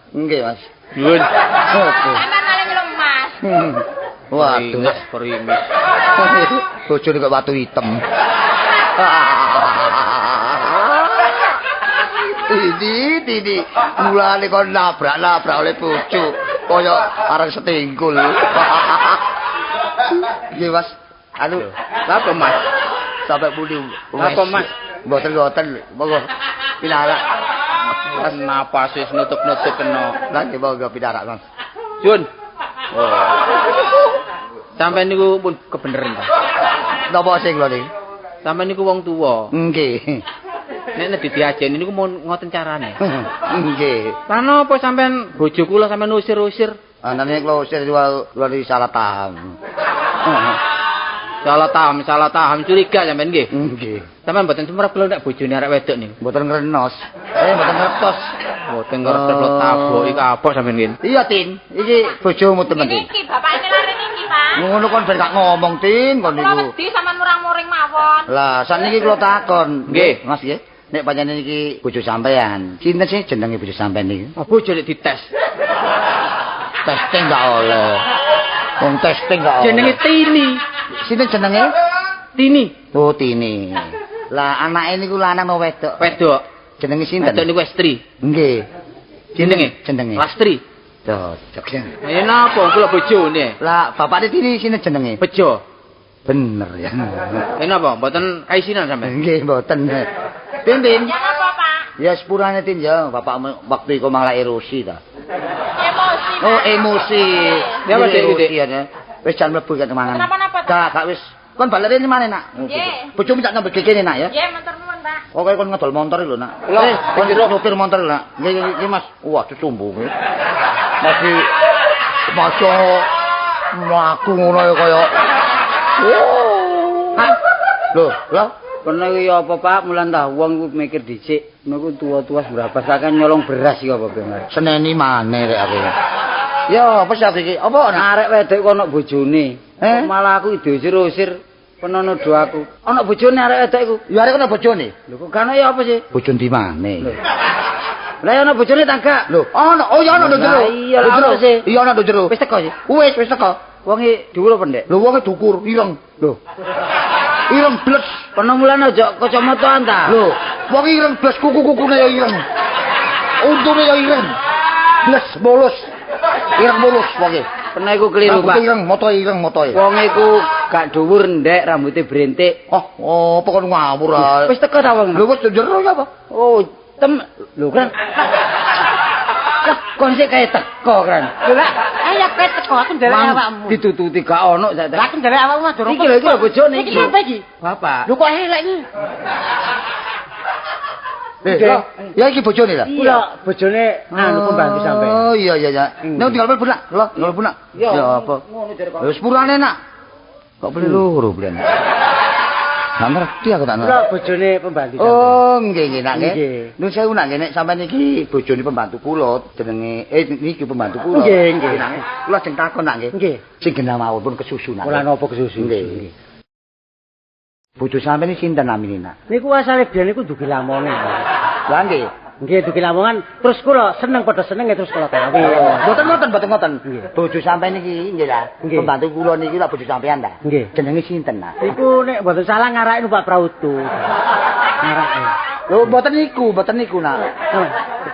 [SPEAKER 2] Nggih, Mas.
[SPEAKER 5] Nyuwun.
[SPEAKER 4] Sampeyan malah nyeluk Mas.
[SPEAKER 2] Waduh,
[SPEAKER 5] Mas perimis.
[SPEAKER 2] Bojone kok watu hitam. Ini mulane kon nabrak-nabrak oleh bojo kaya arang setingkul. Nggih, Mas. Anu,
[SPEAKER 5] napa Mas?
[SPEAKER 2] Sampai pundi?
[SPEAKER 5] Napa Mas?
[SPEAKER 2] Mboten-mboten, monggo pinarak.
[SPEAKER 5] Napa sih nutup-nutup kena?
[SPEAKER 2] Lah nggih monggo pinarak, Mas.
[SPEAKER 5] Jun. Oh. Sampai niku pun kebeneran ta.
[SPEAKER 2] Napa sing lho niki?
[SPEAKER 5] Sampai niku wong tuwa.
[SPEAKER 2] Nggih.
[SPEAKER 5] Nek nek diajeni niku mun ngoten carane.
[SPEAKER 2] Nggih.
[SPEAKER 5] Lah napa sampean bojo kula sampean usir-usir?
[SPEAKER 2] Anane kula usir kula salah paham.
[SPEAKER 5] Salah paham, salah paham curiga sampean nggih.
[SPEAKER 2] Nggih.
[SPEAKER 5] Sampean mboten semerep kula nek bojone arek wedok niku.
[SPEAKER 2] Mboten ngrenos. Mboten ngertos.
[SPEAKER 5] Mboten ngertos kula taboki kapok sampean nggih.
[SPEAKER 2] Iya, Tin. Iki bojomu temen, Tin.
[SPEAKER 4] Niki bapake lare niki, Pak.
[SPEAKER 2] Ngono kon ben gak ngomong, Tin, kon niku.
[SPEAKER 4] Kula wedi sampean murang-muring mawon.
[SPEAKER 2] Lah, sakniki kula takon.
[SPEAKER 5] Nggih,
[SPEAKER 2] Mas nggih. Nek pancen niki bojo sampean, sinten sih jenenge bojo sampean niki?
[SPEAKER 5] Oh, bojo nek dites.
[SPEAKER 2] Testing gak oleh. Wong testing gak oleh.
[SPEAKER 5] Jenenge Tini.
[SPEAKER 2] Sinten jenenge?
[SPEAKER 5] Tini.
[SPEAKER 2] Oh, Tini. Lah anake niku lanang apa wedok?
[SPEAKER 5] Wedok.
[SPEAKER 2] Jenenge sinten?
[SPEAKER 5] Wedok niku Estri.
[SPEAKER 2] Nggih.
[SPEAKER 5] Jenenge?
[SPEAKER 2] Jenenge.
[SPEAKER 5] Lastri.
[SPEAKER 2] Cocok.
[SPEAKER 5] Ya napa kula bojone?
[SPEAKER 2] Lah bapake Tini sinten jenenge?
[SPEAKER 5] Bejo.
[SPEAKER 2] Bener ya.
[SPEAKER 5] Ya napa mboten kaisinan sampean?
[SPEAKER 2] Nggih, mboten. Tin, Tin.
[SPEAKER 4] Ya napa, Pak?
[SPEAKER 2] Ya sepurane Tin ya, bapakmu waktu iku malah erosi ta.
[SPEAKER 4] Emosi.
[SPEAKER 2] Oh, emosi.
[SPEAKER 5] Ya wis, Dik.
[SPEAKER 2] Wis jan mlebu kan mangan.
[SPEAKER 4] Kenapa-napa,
[SPEAKER 2] Gak, gak wis. Kon balik rene maneh, Nak.
[SPEAKER 4] Nggih.
[SPEAKER 2] Bojomu tak nyambut kene, Nak ya.
[SPEAKER 4] Nggih, matur nuwun, Pak.
[SPEAKER 2] Pokoke kon ngedol montor lho, Nak.
[SPEAKER 5] Lah,
[SPEAKER 2] Kon nyopir montor lho, Nak. Nggih, nggih, Mas. Waduh sombonge. Masih maca mlaku ngono ya kaya. Oh. Lho, lho.
[SPEAKER 3] Kono iki apa Pak, mulan ta wong iku mikir dhisik, niku tuwa-tuwa berapa sakan nyolong beras iki apa ben.
[SPEAKER 2] Seneni maneh rek aku. Ya, apa sih iki? Apa
[SPEAKER 3] arek wedok kono bojone?
[SPEAKER 2] Eh?
[SPEAKER 3] Malah aku diusir-usir penono do aku. Ana bojone arek wedok iku.
[SPEAKER 2] Ya arek ana bojone.
[SPEAKER 3] Lho kok gak ana ya apa sih?
[SPEAKER 2] Bojo ndi maneh?
[SPEAKER 3] Lah ya ana bojone ta gak?
[SPEAKER 2] Lho, ana. Oh ya ana nduk jero.
[SPEAKER 3] Iya lah ana sih.
[SPEAKER 2] Iya ana nduk jero.
[SPEAKER 3] Wis teko sih.
[SPEAKER 2] Wis teko.
[SPEAKER 3] Wonge dhuwur apa ndek?
[SPEAKER 2] Lho wonge dukur, ireng. Lho. Ireng bles.
[SPEAKER 3] Kono mulane aja kacamataan ta.
[SPEAKER 2] Lho, wong ireng bles kuku-kukune ya ireng. Untune ya ireng. Bles mulus. Ireng mulus wonge.
[SPEAKER 3] Pernah iku keliru, Pak.
[SPEAKER 2] Ireng, motoe ireng motoe.
[SPEAKER 3] Wong iku gak dhuwur ndek, rambute brentik.
[SPEAKER 2] Oh, apa kon ngawur ae.
[SPEAKER 3] Wis teko ta wong?
[SPEAKER 2] Lho wis jero ya apa?
[SPEAKER 3] Oh, tem lho kan. Lah kon sik kae teko kan.
[SPEAKER 6] Lho lah, ayo kowe teko aku ndelek awakmu.
[SPEAKER 3] Ditututi gak ono sak.
[SPEAKER 6] Lah aku ndelek awakmu mah durung.
[SPEAKER 3] Iki lho iki lho bojone
[SPEAKER 6] iki. Iki sapa iki?
[SPEAKER 3] Bapak.
[SPEAKER 6] Lho kok elek iki?
[SPEAKER 2] Ya iki bojone ta?
[SPEAKER 1] Iya, bojone anu pembantu sampean.
[SPEAKER 2] Oh iya iya iya. Nek tinggal mlebu nak. Lho, tinggal mlebu nak. Ya apa?
[SPEAKER 3] Ngono jare kok.
[SPEAKER 2] Wis sepurane nak. Kok beli loro belen. Gak ngerti aku tak ngerti.
[SPEAKER 1] Lho bojone pembantu sampean.
[SPEAKER 2] Oh, nggih nggih nak nggih. Nuwun sewu nak nggih nek sampean iki bojone pembantu kula jenenge niki pembantu kula.
[SPEAKER 1] Nggih nggih.
[SPEAKER 2] Kula ajeng takon nak nggih.
[SPEAKER 1] Nggih.
[SPEAKER 2] Sing genah mawon pun kesusu nak.
[SPEAKER 1] Ora napa kesusu.
[SPEAKER 2] Nggih. Bojo sampean iki sinten namine nak?
[SPEAKER 1] Niku asale biyen niku dugi lamone.
[SPEAKER 2] Lah nggih.
[SPEAKER 1] Nggih dugi lamongan terus kula seneng padha senenge terus kula kawin.
[SPEAKER 2] Mboten ngoten, mboten ngoten. Bojo sampean niki nggih ta. Pembantu kula niki lak bojo sampean ta.
[SPEAKER 1] Nggih.
[SPEAKER 2] Jenenge sinten nak?
[SPEAKER 1] Niku nek mboten salah ngarake numpak prautu. Ngarake.
[SPEAKER 2] Lho mboten niku nak.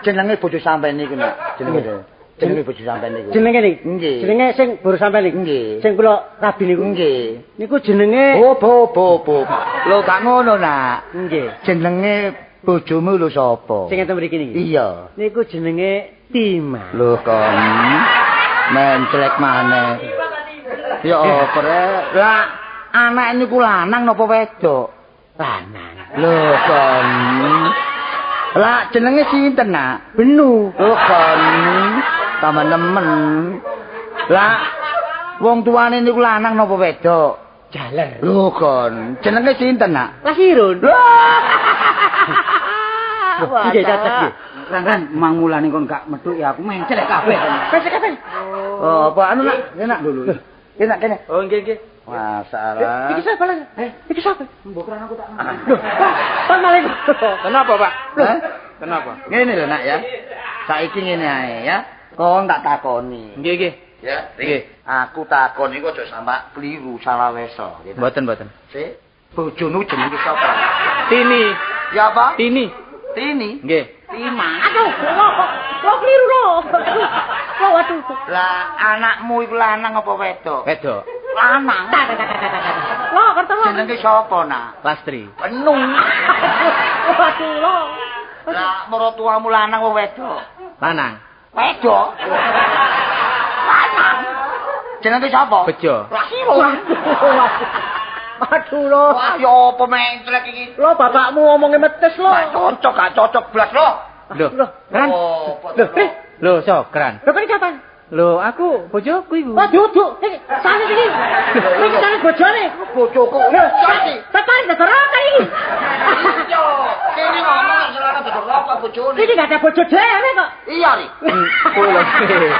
[SPEAKER 2] Jenenge bojo sampean niku nak. Jenenge. Jenenge bojo sampean niku.
[SPEAKER 1] Jenenge niki?
[SPEAKER 2] Nggih.
[SPEAKER 1] Jenenge sing baru sampean niku.
[SPEAKER 2] Nggih.
[SPEAKER 1] Sing kula rabi niku.
[SPEAKER 2] Nggih.
[SPEAKER 1] Niku jenenge
[SPEAKER 2] Oh, bo bo bo. Lho gak ngono nak.
[SPEAKER 1] Nggih.
[SPEAKER 2] Jenenge bojomu lho sapa?
[SPEAKER 1] Sing enten mriki niki.
[SPEAKER 2] Iya.
[SPEAKER 1] Niku jenenge Tima.
[SPEAKER 2] Lho kon. Mencelek maneh. Ya apa rek? Lah anak niku lanang napa wedok?
[SPEAKER 1] Lanang.
[SPEAKER 2] Lho kon. Lah jenenge sinten nak?
[SPEAKER 1] Benu.
[SPEAKER 2] Lho kon. Tambah nemen. Lah wong tuane niku lanang napa wedok?
[SPEAKER 1] Jaler.
[SPEAKER 2] Lho kon. Jenenge sinten nak?
[SPEAKER 1] Lasirun. Nggih cacak nggih.
[SPEAKER 3] Ran mang mulane kon gak metu ya aku mencelek kabeh.
[SPEAKER 1] Mencelek kabeh.
[SPEAKER 2] Oh, apa anu nak? Kene nak. Lho. Kene nak kene.
[SPEAKER 5] Oh nggih nggih.
[SPEAKER 2] Masalah.
[SPEAKER 1] Iki sapa lho? Iki sapa?
[SPEAKER 3] Mbok ran aku tak.
[SPEAKER 1] Lho, Pak Malik.
[SPEAKER 5] Kenapa, Pak? Kenapa?
[SPEAKER 2] Ngene lho nak ya. Saiki ngene ae ya. Kon tak takoni.
[SPEAKER 5] Nggih nggih.
[SPEAKER 2] Ya, nggih. Aku takon iku aja sampak kliru salah wesa.
[SPEAKER 5] Mboten mboten.
[SPEAKER 2] Sik, bojomu jenenge sapa?
[SPEAKER 5] Tini.
[SPEAKER 2] Ya apa?
[SPEAKER 5] Tini.
[SPEAKER 2] Tini?
[SPEAKER 5] Nggih.
[SPEAKER 2] Tima.
[SPEAKER 4] Aduh, lho keliru lho. Lho waduh.
[SPEAKER 2] Lah anakmu iku lanang apa wedok?
[SPEAKER 5] Wedok.
[SPEAKER 2] Lanang.
[SPEAKER 4] Lho, kerto lho.
[SPEAKER 2] Jenenge sapa, Nak?
[SPEAKER 5] Lastri.
[SPEAKER 2] Penuh.
[SPEAKER 4] Waduh lho.
[SPEAKER 2] Lah maratuamu lanang apa wedok?
[SPEAKER 5] Lanang.
[SPEAKER 2] Wedok. Lanang. Jenenge sapa?
[SPEAKER 5] Bejo.
[SPEAKER 2] Lasirun.
[SPEAKER 1] Aduh lho.
[SPEAKER 2] Wah, ya apa mencelek iki?
[SPEAKER 1] Lho bapakmu ngomongnya metes lho.
[SPEAKER 2] Gak cocok, gak cocok blas lho.
[SPEAKER 5] Lho, Kran.
[SPEAKER 1] Lho,
[SPEAKER 5] lho, Sokran.
[SPEAKER 1] Lho kok kapan?
[SPEAKER 5] Lho, aku bojoku iku.
[SPEAKER 1] Wah, duduk. Iki sane iki. Iki sane bojone.
[SPEAKER 2] Bojoku.
[SPEAKER 1] Lho, tepan dodorokan iki.
[SPEAKER 2] Iya, kene ngomong nek selana dodorokan bojone.
[SPEAKER 1] Iki gak ada bojo dhewe kok.
[SPEAKER 2] Iya, ri.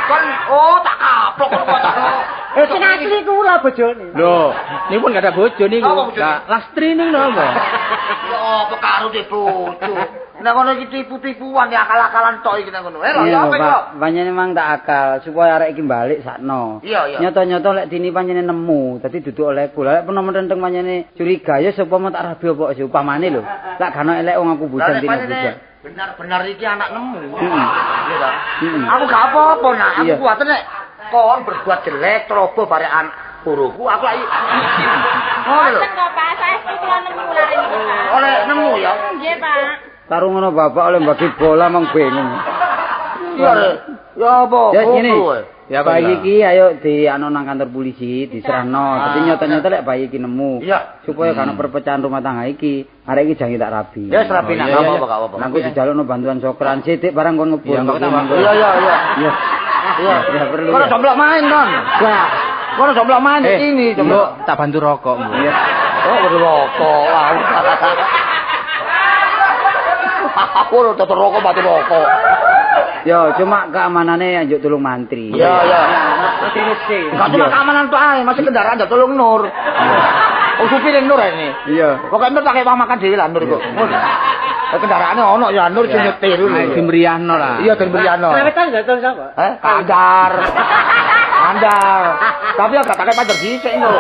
[SPEAKER 2] Kon oh tak kaplok kok tak.
[SPEAKER 1] Sing asli kula bojone.
[SPEAKER 5] Lho, niku pun gak ada bojo niku. Lah, Lastri ning napa?
[SPEAKER 2] Ya apa karo de bojo. Nek ngono iki tipu-tipuan ya akal-akalan tok iki nek ngono. Eh lho, ya apa iki?
[SPEAKER 3] Pancene mang tak akal supaya arek iki balik sakno.
[SPEAKER 2] Iya, iya.
[SPEAKER 3] Nyoto-nyoto lek Tini pancene nemu, dadi duduk olehku. Lah lek penomo tenteng pancene curiga ya sapa mau tak rabi apa sih upamane lho. Lak gak ono elek wong aku bujang Tini bujang.
[SPEAKER 2] Benar-benar iki anak nemu. Heeh. Iya ta? Aku gak apa-apa nak, aku kuwatir nek kon berbuat jelek ceroboh barek anak guruku aku lagi. Ngono lho.
[SPEAKER 4] Boten kok Pak, saestu kula nemu lare niki Pak.
[SPEAKER 2] Oleh nemu ya?
[SPEAKER 4] Nggih Pak.
[SPEAKER 3] Karo ngono bapak oleh bagi bola mong bingung.
[SPEAKER 2] Iya. Ya apa?
[SPEAKER 3] Ya ngene.
[SPEAKER 5] Ya
[SPEAKER 3] bayi iki ayo di anu nang kantor polisi diserahno. Dadi nyata-nyata lek bayi iki nemu.
[SPEAKER 2] Iya.
[SPEAKER 3] Supaya gak ono perpecahan rumah tangga iki, arek iki jangan tak rabi.
[SPEAKER 2] Ya wis rabi nak apa-apa gak apa-apa.
[SPEAKER 3] Aku dijalukno bantuan Sokran sithik barang kon ngebul.
[SPEAKER 5] Iya
[SPEAKER 2] iya iya.
[SPEAKER 3] Iya.
[SPEAKER 2] Iya,
[SPEAKER 3] ya perlu.
[SPEAKER 2] Kono jomblok main kon.
[SPEAKER 3] Wah.
[SPEAKER 2] Kono jomblok main ini,
[SPEAKER 5] jomblok tak bantu rokok.
[SPEAKER 3] Iya.
[SPEAKER 2] Oh, bantu rokok. Aku udah rokok bantu rokok.
[SPEAKER 3] Yo, cuma keamanannya njuk tulung mantri.
[SPEAKER 2] Iya, iya.
[SPEAKER 6] Mantri sih.
[SPEAKER 2] Gak cuma keamanan tok ae, masih kendaraan njuk tulung Nur. Oh, supir Nur ini.
[SPEAKER 3] Iya.
[SPEAKER 2] Pokoke Nur tak kei makan dhewe lah Nur iku. Ngono. Kendaraane ono ya Nur sing nyetir lho.
[SPEAKER 5] Ayo dimriyahno lah.
[SPEAKER 2] Iya den mriyahno.
[SPEAKER 6] Kawetan nggak tahu sapa?
[SPEAKER 2] Eh, kandar. Kandar. Tapi agak tak pacar dhisik engko.